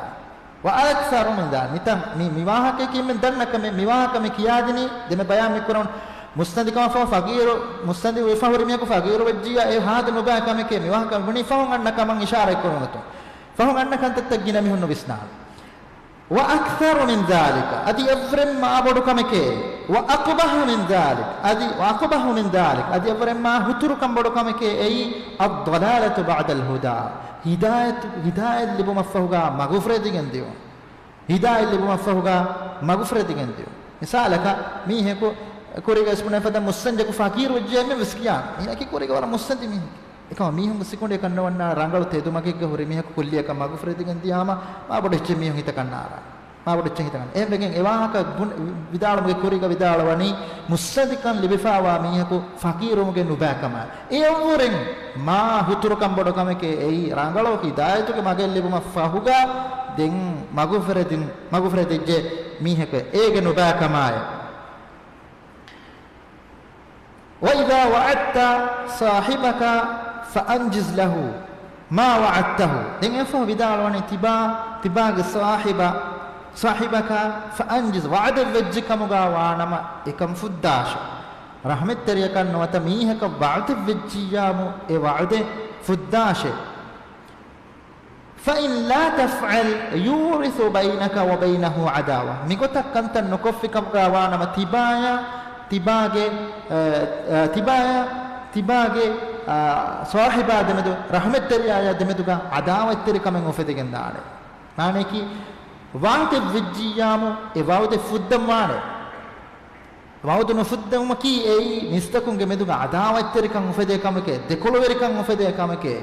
وأكثر من ذلك. މިތަން، މި، މިވާހަކައަކީ އެންމެން ދަންނަ ކަމެއް. މިވާހަކަ މި ކިޔާދިނީ، ދެން ބަޔާން މިކުރަން، މުއްސަނދިކަމަށްފަހު ފަޤީރު، މުއްސަނދި ވެފަ ހުރި މީހަކު ފަޤީރު ވެއްޖިއްޔާ އެ ހާދަ ނުބައި ކަމެކޭ. މިވާހަކަ ބުނީ ފަހުން އަންނަ ކަމަށް އިޝާރަތް ކުރުމަށް. ފަހުން އަންނަ ކަންތައްތައް ގިނަ މީހުން ނުވިސްނާނެ. وأكثر من ذلك، އަދި އެއްވުރެން މާ ބޮޑު ކަމެކޭ. وأقبح من ذلك، އަދި، وأقبح من ذلك، އަދި އެއްވުރެން މާ ހުތުރުކަން ބޮޑު ކަމެކޭ އެއީ، الضلالة بعد الهدى، ހިދާޔަތު، ހިދާޔަތް ލިބުމަށްފަހުގަ މަގުފުރެދިގެން ދިޔުން. ހިދާޔަތް ލިބުމަށްފަހުގަ މަގުފުރެދިގެން ދިޔުން. މިސާލަކަށް، މީހަކު ކުރީގަ އިސްބުނެ ފަދަ މުއްސަންދިއަކު ފަޤީރު ވެއްޖެ އެންމެން ވެސް ކިޔާ، މީނަކީ ކުރީގަ ވަރަށް މުއްސަނދި މީހެކޭ. އެކަމަ މީހުންގެ ސިކުނޑިއަކަށް ނުވަންނާނެ ރަނގަޅު ތެދުމަގެއްގަ ހުރި މީހަކު ކުއްލިއަކަށް މަގުފުރެދިގެން ދިޔާމަ، މާބޮޑު އެއްޗެއް މީހުން ހިތަކަށް ނާރާ. މާބޮޑު އެއްޗެއް ހިތަކަށް. އެހެންވެގެން އެވާހަކަ ބުނ-، ވިދާޅުމުގެ ކުރީގަ ވިދާޅުވަނީ މުއްސަނދިކަން ލިބިފައިވާ މީހަކު ފަޤީރުވުމުގެ ނުބާކަމާ. އެއަށްވުރެން މާ ހުތުރުކަން ބޮޑު ކަމެކޭ އެއީ ރަނގަޅު ހިދާޔަތުގެ މަގެއް ލިބުމަށްފަހުގަ ދެން މަގުފުރެދިން، މަގުފުރެދިއްޖެ މީހަކު އޭގެ ނުބާކަމާއި. وإذا وعدت صاحبك فأنجز له ما وعدته. ދެން އެފަހު ވިދާޅުވަނީ ތިބާ، ތިބާގެ ސާހިބަ، صاحبك فأنجز، ވަޢުދެއް ވެއްޖެ ކަމުގަ ވާނަމަ އެކަން ފުއްދާށޭ. ރަޙްމަތްތެރިޔަކަށް ނުވަތަ މީހަކަށް ވަޢުދެއް ވެއްޖިއްޔާމު އެ ވަޢުދެއް ފުއްދާށޭ. فإن لا تفعل يورث بينك وبينه عداوة. މިގޮތަށް ކަންތައް ނުކޮށްފި ކަމުގަ ވާނަމަ ތިބާޔާ، ތިބާގެ، އަ، އަ، ތިބާޔާ، ތިބާގެ، އަ، ސާހިބާ ދެމެދު، ރަޙްމަތްތެރިޔާޔާ ދެމެދުގަ ޢަދާވަތްތެރިކަމެއް އުފެދިގެންދާނެ. މާނައަކީ، ވަޢުދެއް ވެއްޖިއްޔާމު، އެ ވަޢުދެއް ފުއްދަން ވާނެ. ވަޢުދު ނުފުއްދެވުމަކީ އެއީ މީސްތަކުންގެ މެދުގަ ޢަދާވަތްތެރިކަން އުފެދޭ ކަމެކޭ، ދެކޮޅުވެރިކަން އުފެދޭ ކަމެކޭ.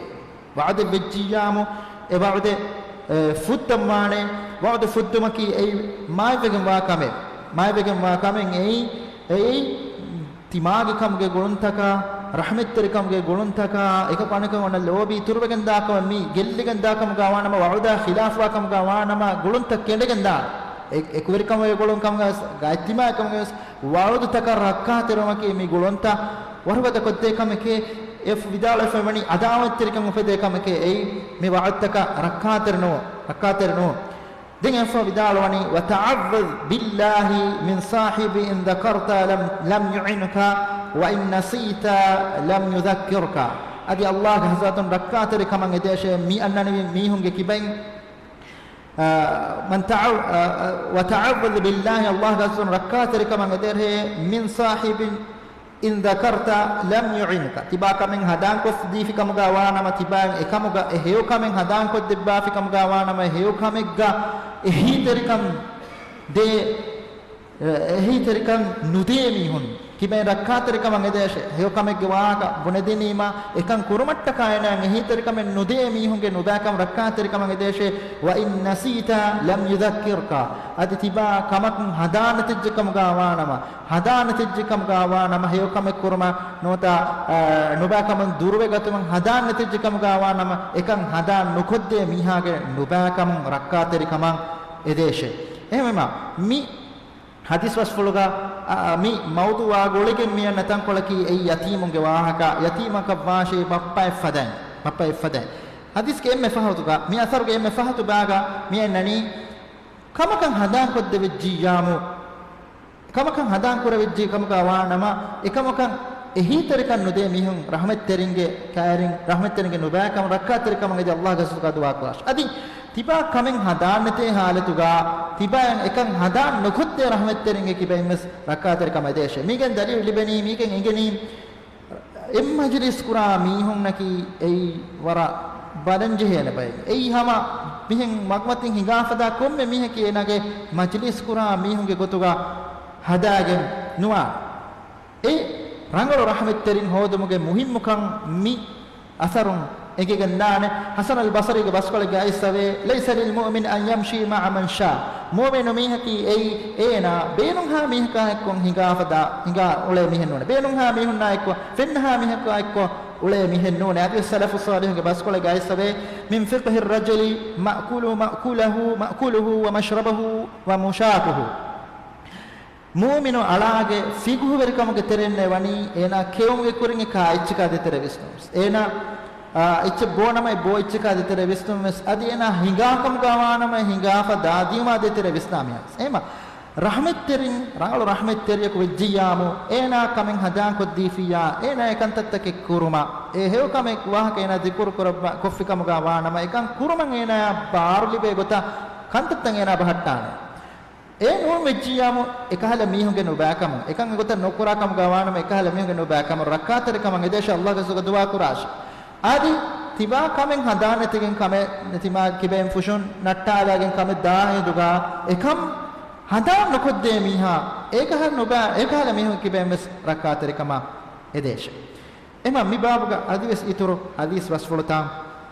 ވަޢުދެއް ވެއްޖިއްޔާމު، އެ ވަޢުދެއް، އެ، ފުއްދަން ވާނެ. ވަޢުދު ފުއްދުމަކީ އެއީ މާތްވެގެން ވާ ކަމެއް. މާތްވެގެން ވާ ކަމެއް އެއީ، އެއީ ތިމާގެ ކަމުގެ ގުޅުންތަކާ، ރަޙްމަތްތެރިކަމުގެ ގުޅުންތަކާ، އެކަކު އަނެކަކަށް އޮންނަ ލޯބީ ތުރުވެގެން ދާ ކަމެއް، މި ގެއްލިގެން ދާ ކަމުގަ ވާނަމަ ވަޢުދާ ޚިލާފުވާ ކަމުގަ ވާނަމަ ގުޅުންތައް ކެނޑެގެން ދާނެ. އެ-، އެކުވެރިކަމުގެ ގުޅުން ކަމުގަ ވެސް، އިޖްތިމާޢީ ކަމުގަ ވެސް، ވަޢުދުތަކަށް ރައްކާތެރިވުމަކީ މި ގުޅުންތައް ވަރުގަދަ ކޮށްދޭ ކަމެކޭ. އެ ވިދާޅުވެފައިވަނީ ޢަދާވަތްތެރިކަން އުފެދޭ ކަމެކޭ. އެއީ މި ވަޢުދުތަކަށް ރައްކާތެރި ނުވުން، ރައްކާތެރި ނުވުން. ދެން އެފަ ވިދާޅުވަނީ، وتعوذ بالله من صاحب إن ذكرت لم، لم يعنك، وإن نسيت لم يذكرك. އަދި ﷲ ގެ ޙަޟްރަތުން ރައްކާތެރިކަމަށް އެދޭށޭ މި އަންނަނިވި މީހުންގެ ކިބައިން، އާ، من تع-، އާ، وتعوذ بالله، ﷲ ގެ ޙަޟްރަތުން ރައްކާތެރިކަމަށް އެދޭށޭ، من صاحب إن ذكرت لم يعنك. ތިބާ ކަމެއް ހަނދާންކޮށްދީފި ކަމުގަ ވާނަމަ، ތިބާއަށް އެކަމުގަ އެ ހެޔޮ ކަމެއް ހަނދާންކޮށްދެއްވާފި ކަމުގަ ވާނަމަ، އެ ހެޔޮ ކަމެއްގަ އެހީތެރިކަން ދޭ، އެހީތެރިކަން ނުދޭ މީހުން ކިބައިން ރައްކާތެރިކަމަށް އެދޭށޭ. ހެޔޮ ކަމެއްގެ ވާހަކަ ބުނެދިނީމަ، އެކަން ކުރުމަށްޓަކާ އޭނާއަށް އެހީތެރިކަމެއް ނުދޭ މީހުންގެ ނުބައިކަން ރައްކާތެރިކަމަށް އެދޭށޭ. وإن نسيت لم يذكرك. އަދި ތިބާ ކަމަކުން ހަނދާން ނެތިއްޖެ ކަމުގަ ވާނަމަ، ހަނދާން ނެތިއްޖެ ކަމުގަ ވާނަމަ، ހެޔޮ ކަމެއް ކުރުމަށް ނުވަތަ، އާ، ނުބައިކަމުން ދުރުވެގަތުމަށް ހަނދާން ނެތިއްޖެ ކަމުގަ ވާނަމަ، އެކަން ހަނދާން ނުކޮށްދޭ މީހާގެ ނުބައިކަމުން ރައްކާތެރިކަމަށް އެދޭށޭ. އެހެންވީމަ، މި ޙަދީޘް ބަސްފުޅުގަ، އާ، މި މައުޟޫޢާ ގުޅިގެން މި އަންނަ ތަންކޮޅަކީ އެއީ ޔަތީމުންގެ ވާހަކަ، ޔަތީމަކަށް ވާށޭ ބައްޕައެއް ފަދައިން، ބައްޕައެއް ފަދައިން. ޙަދީޘްގެ އެންމެ ފަހަތުގަ، މި އަސަރުގެ އެންމެ ފަހަތު ބާގަ މި އަންނަނީ، ކަމަކަށް ހަނދާންކޮށްދެވިއްޖިއްޔާމު، ކަމަކަށް ހަނދާން ކުރެވިއްޖެ ކަމުގަ ވާނަމަ، އެކަމަކަށް އެހީތެރިކަން ނުދޭ މީހުން ރަޙްމަތްތެރިންގެ ކައިރިން، ރަޙްމަތްތެރިންގެ ނުބައިކަމުން ރައްކާތެރިކަމަށް އެދި ﷲ ގެ ރަސޫލުގެ ދުޢާ ކުރާށި. އަދި ތިބާ ކަމެއް ހަނދާން ނެތޭ ޙާލަތުގަ، ތިބާއަށް އެކަން ހަނދާން ނުކޮށްދޭ ރަޙްމަތްތެރިންގެ ކިބައިން ވެސް ރައްކާތެރިކަމަށް އެދޭށޭ. މީގެން ދަލީލު ލިބެނީ، މީގެން އެނގެނީ، އެއް މަޖިލިސް ކުރާ މީހުންނަކީ އެއީ ވަރަށް ބަލަންޖެހޭނެ ބައެއް. އެއީ ހަމަ މިހެން މަގުމަތިން ހިނގާފަދަ ކޮންމެ މީހަކީ އޭނާގެ މަޖިލިސް ކުރާ މީހުންގެ ގޮތުގަ ހަދާގެން ނުވާނެ. އެ ރަނގަޅު ރަޙްމަތްތެރިން ހޯދުމުގެ މުހިއްމުކަން މި އަސަރުން އެނގިގެންދާނެ. ޙަސަން އަލް ބަޞްރީގެ ބަސްފުޅެއްގައި އައިސްފަވޭ، "ليس للمؤمن أن يمشي مع من شاء." މުއުމިނު މީހަކީ އެއީ އޭނާ ބޭނުންހާ މީހަކާ އެއްކޮށް ހިނގާފަދަ، ހިނގާ އުޅޭ މީހެއް ނޫނޭ. ބޭނުންހާ މީހުންނާ އެއްކޮށް، ފެންނަހާ މީހަކާ އެއްކޮށް އުޅޭ މީހެއް ނޫނޭ. އަދިވެސް ސަލަފު ޞާލިޙުގެ ބަސްފުޅެއްގައި އައިސްފަވޭ، "من فقه الرجل مأكل، مأكله، مأكله ومشربه ومشاطه." މުއުމިނު އަޅާގެ ފިޤުހުވެރިކަމުގެ ތެރެއިންނޭ ވަނީ އޭނާ ކެއުމުގެ ކުރިން އެކާ އެއްޗަކާ ދޭތެރޭ ވިސްނުން ވެސް. އޭނާ، އާ، އެއްޗެއް ބޯނަމަ އެ ބޯ އެއްޗަކާ ދޭތެރޭ ވިސްނުން ވެސް. އަދި އޭނާ ހިނގާކަމުގަ ވާނަމަ ހިނގާފަ ދާ ދިޔުމާ ދޭތެރޭ ވިސްނާ މިހާރު ވެސް. އެހެންމަ ރަޙްމަތްތެރިން، ރަނގަޅު ރަޙްމަތްތެރިޔަކު ވެއްޖިއްޔާމު، އޭނާ ކަމެއް ހަނދާންކޮށްދީފިއްޔާ، އޭނާ އެ ކަންތައްތަކެއް ކުރުމަށް، އެ ހެޔޮ ކަމެއް ވާހަކަ އޭނާ ޛިކުރު ކުރައްވާ، ކޮށްފި ކަމުގަ ވާނަމަ، އެކަން ކުރުމަށް އޭނާއަށް ބާރު ލިބޭ ގޮތަށް ކަންތައްތައް އޭނާ ބަހައްޓާނެ. އެ ނޫން ވެއްޖިއްޔާމު، އެކަހަލަ މީހުންގެ ނުބައިކަމުން، އެކަން އެގޮތަށް ނުކުރާ ކަމުގަ ވާނަމަ، އެކަހަލަ މީހުންގެ ނުބައިކަމުން ރައްކާތެރިކަމަށް އެދޭށޭ، ﷲ ގެ ރަސޫލުގެ ދުޢާ ކުރާށޭ. އަދި ތިބާ ކަމެއް ހަނދާން ނެތިގެން ކަމެއް ނެތިމާ ކިބައިން ފުށުން ނައްޓާލާގެން ކަމެއް ދާ ހިނދުގަ، އެކަން ހަނދާން ނުކޮށްދޭ މީހާ، އޭކަހަލަ ނުބައި، އޭކަހަލަ މީހުން ކިބައިން ވެސް ރައްކާތެރިކަމަށް އެދޭށޭ. އެހެންމަ މި ބާބުގަ އަދިވެސް އިތުރު ޙަދީޘް ބަސްފުޅުތައް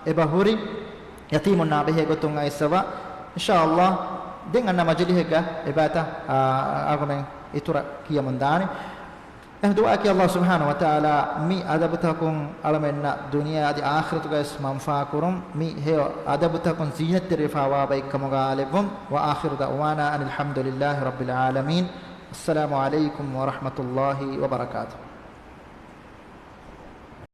އެބަ ހުރި. ޔަތީމުންނާ ބެހޭ ގޮތުން އައިސްފަވާ، އިންޝާﷲ ދެން އަންނަ މަޖިލިހެއްގަ އެބައިތަ، އާ، އަޅުގަމެން އިތުރަށް ކިޔަމުން ދާނެ. އެހެން ދުޢާއަކީ ﷲ ސުބްޙާނަހޫ ވަތަޢާލާ މި އަދަބުތަކުން އަޅަމެންނަށް ދުނިޔެ އަދި އާޚިރަތުގައިވެސް މަންފާ ކުރުން، މި ހެޔޮ އަދަބުތަކުން ޒީނަތްތެރިވެފަވާ ބައެއްކަމުގަ އަޅައްވުން. وآخر دعوانا أن الحمد لله رب العالمين. السلام عليكم ورحمة الله وبركاته.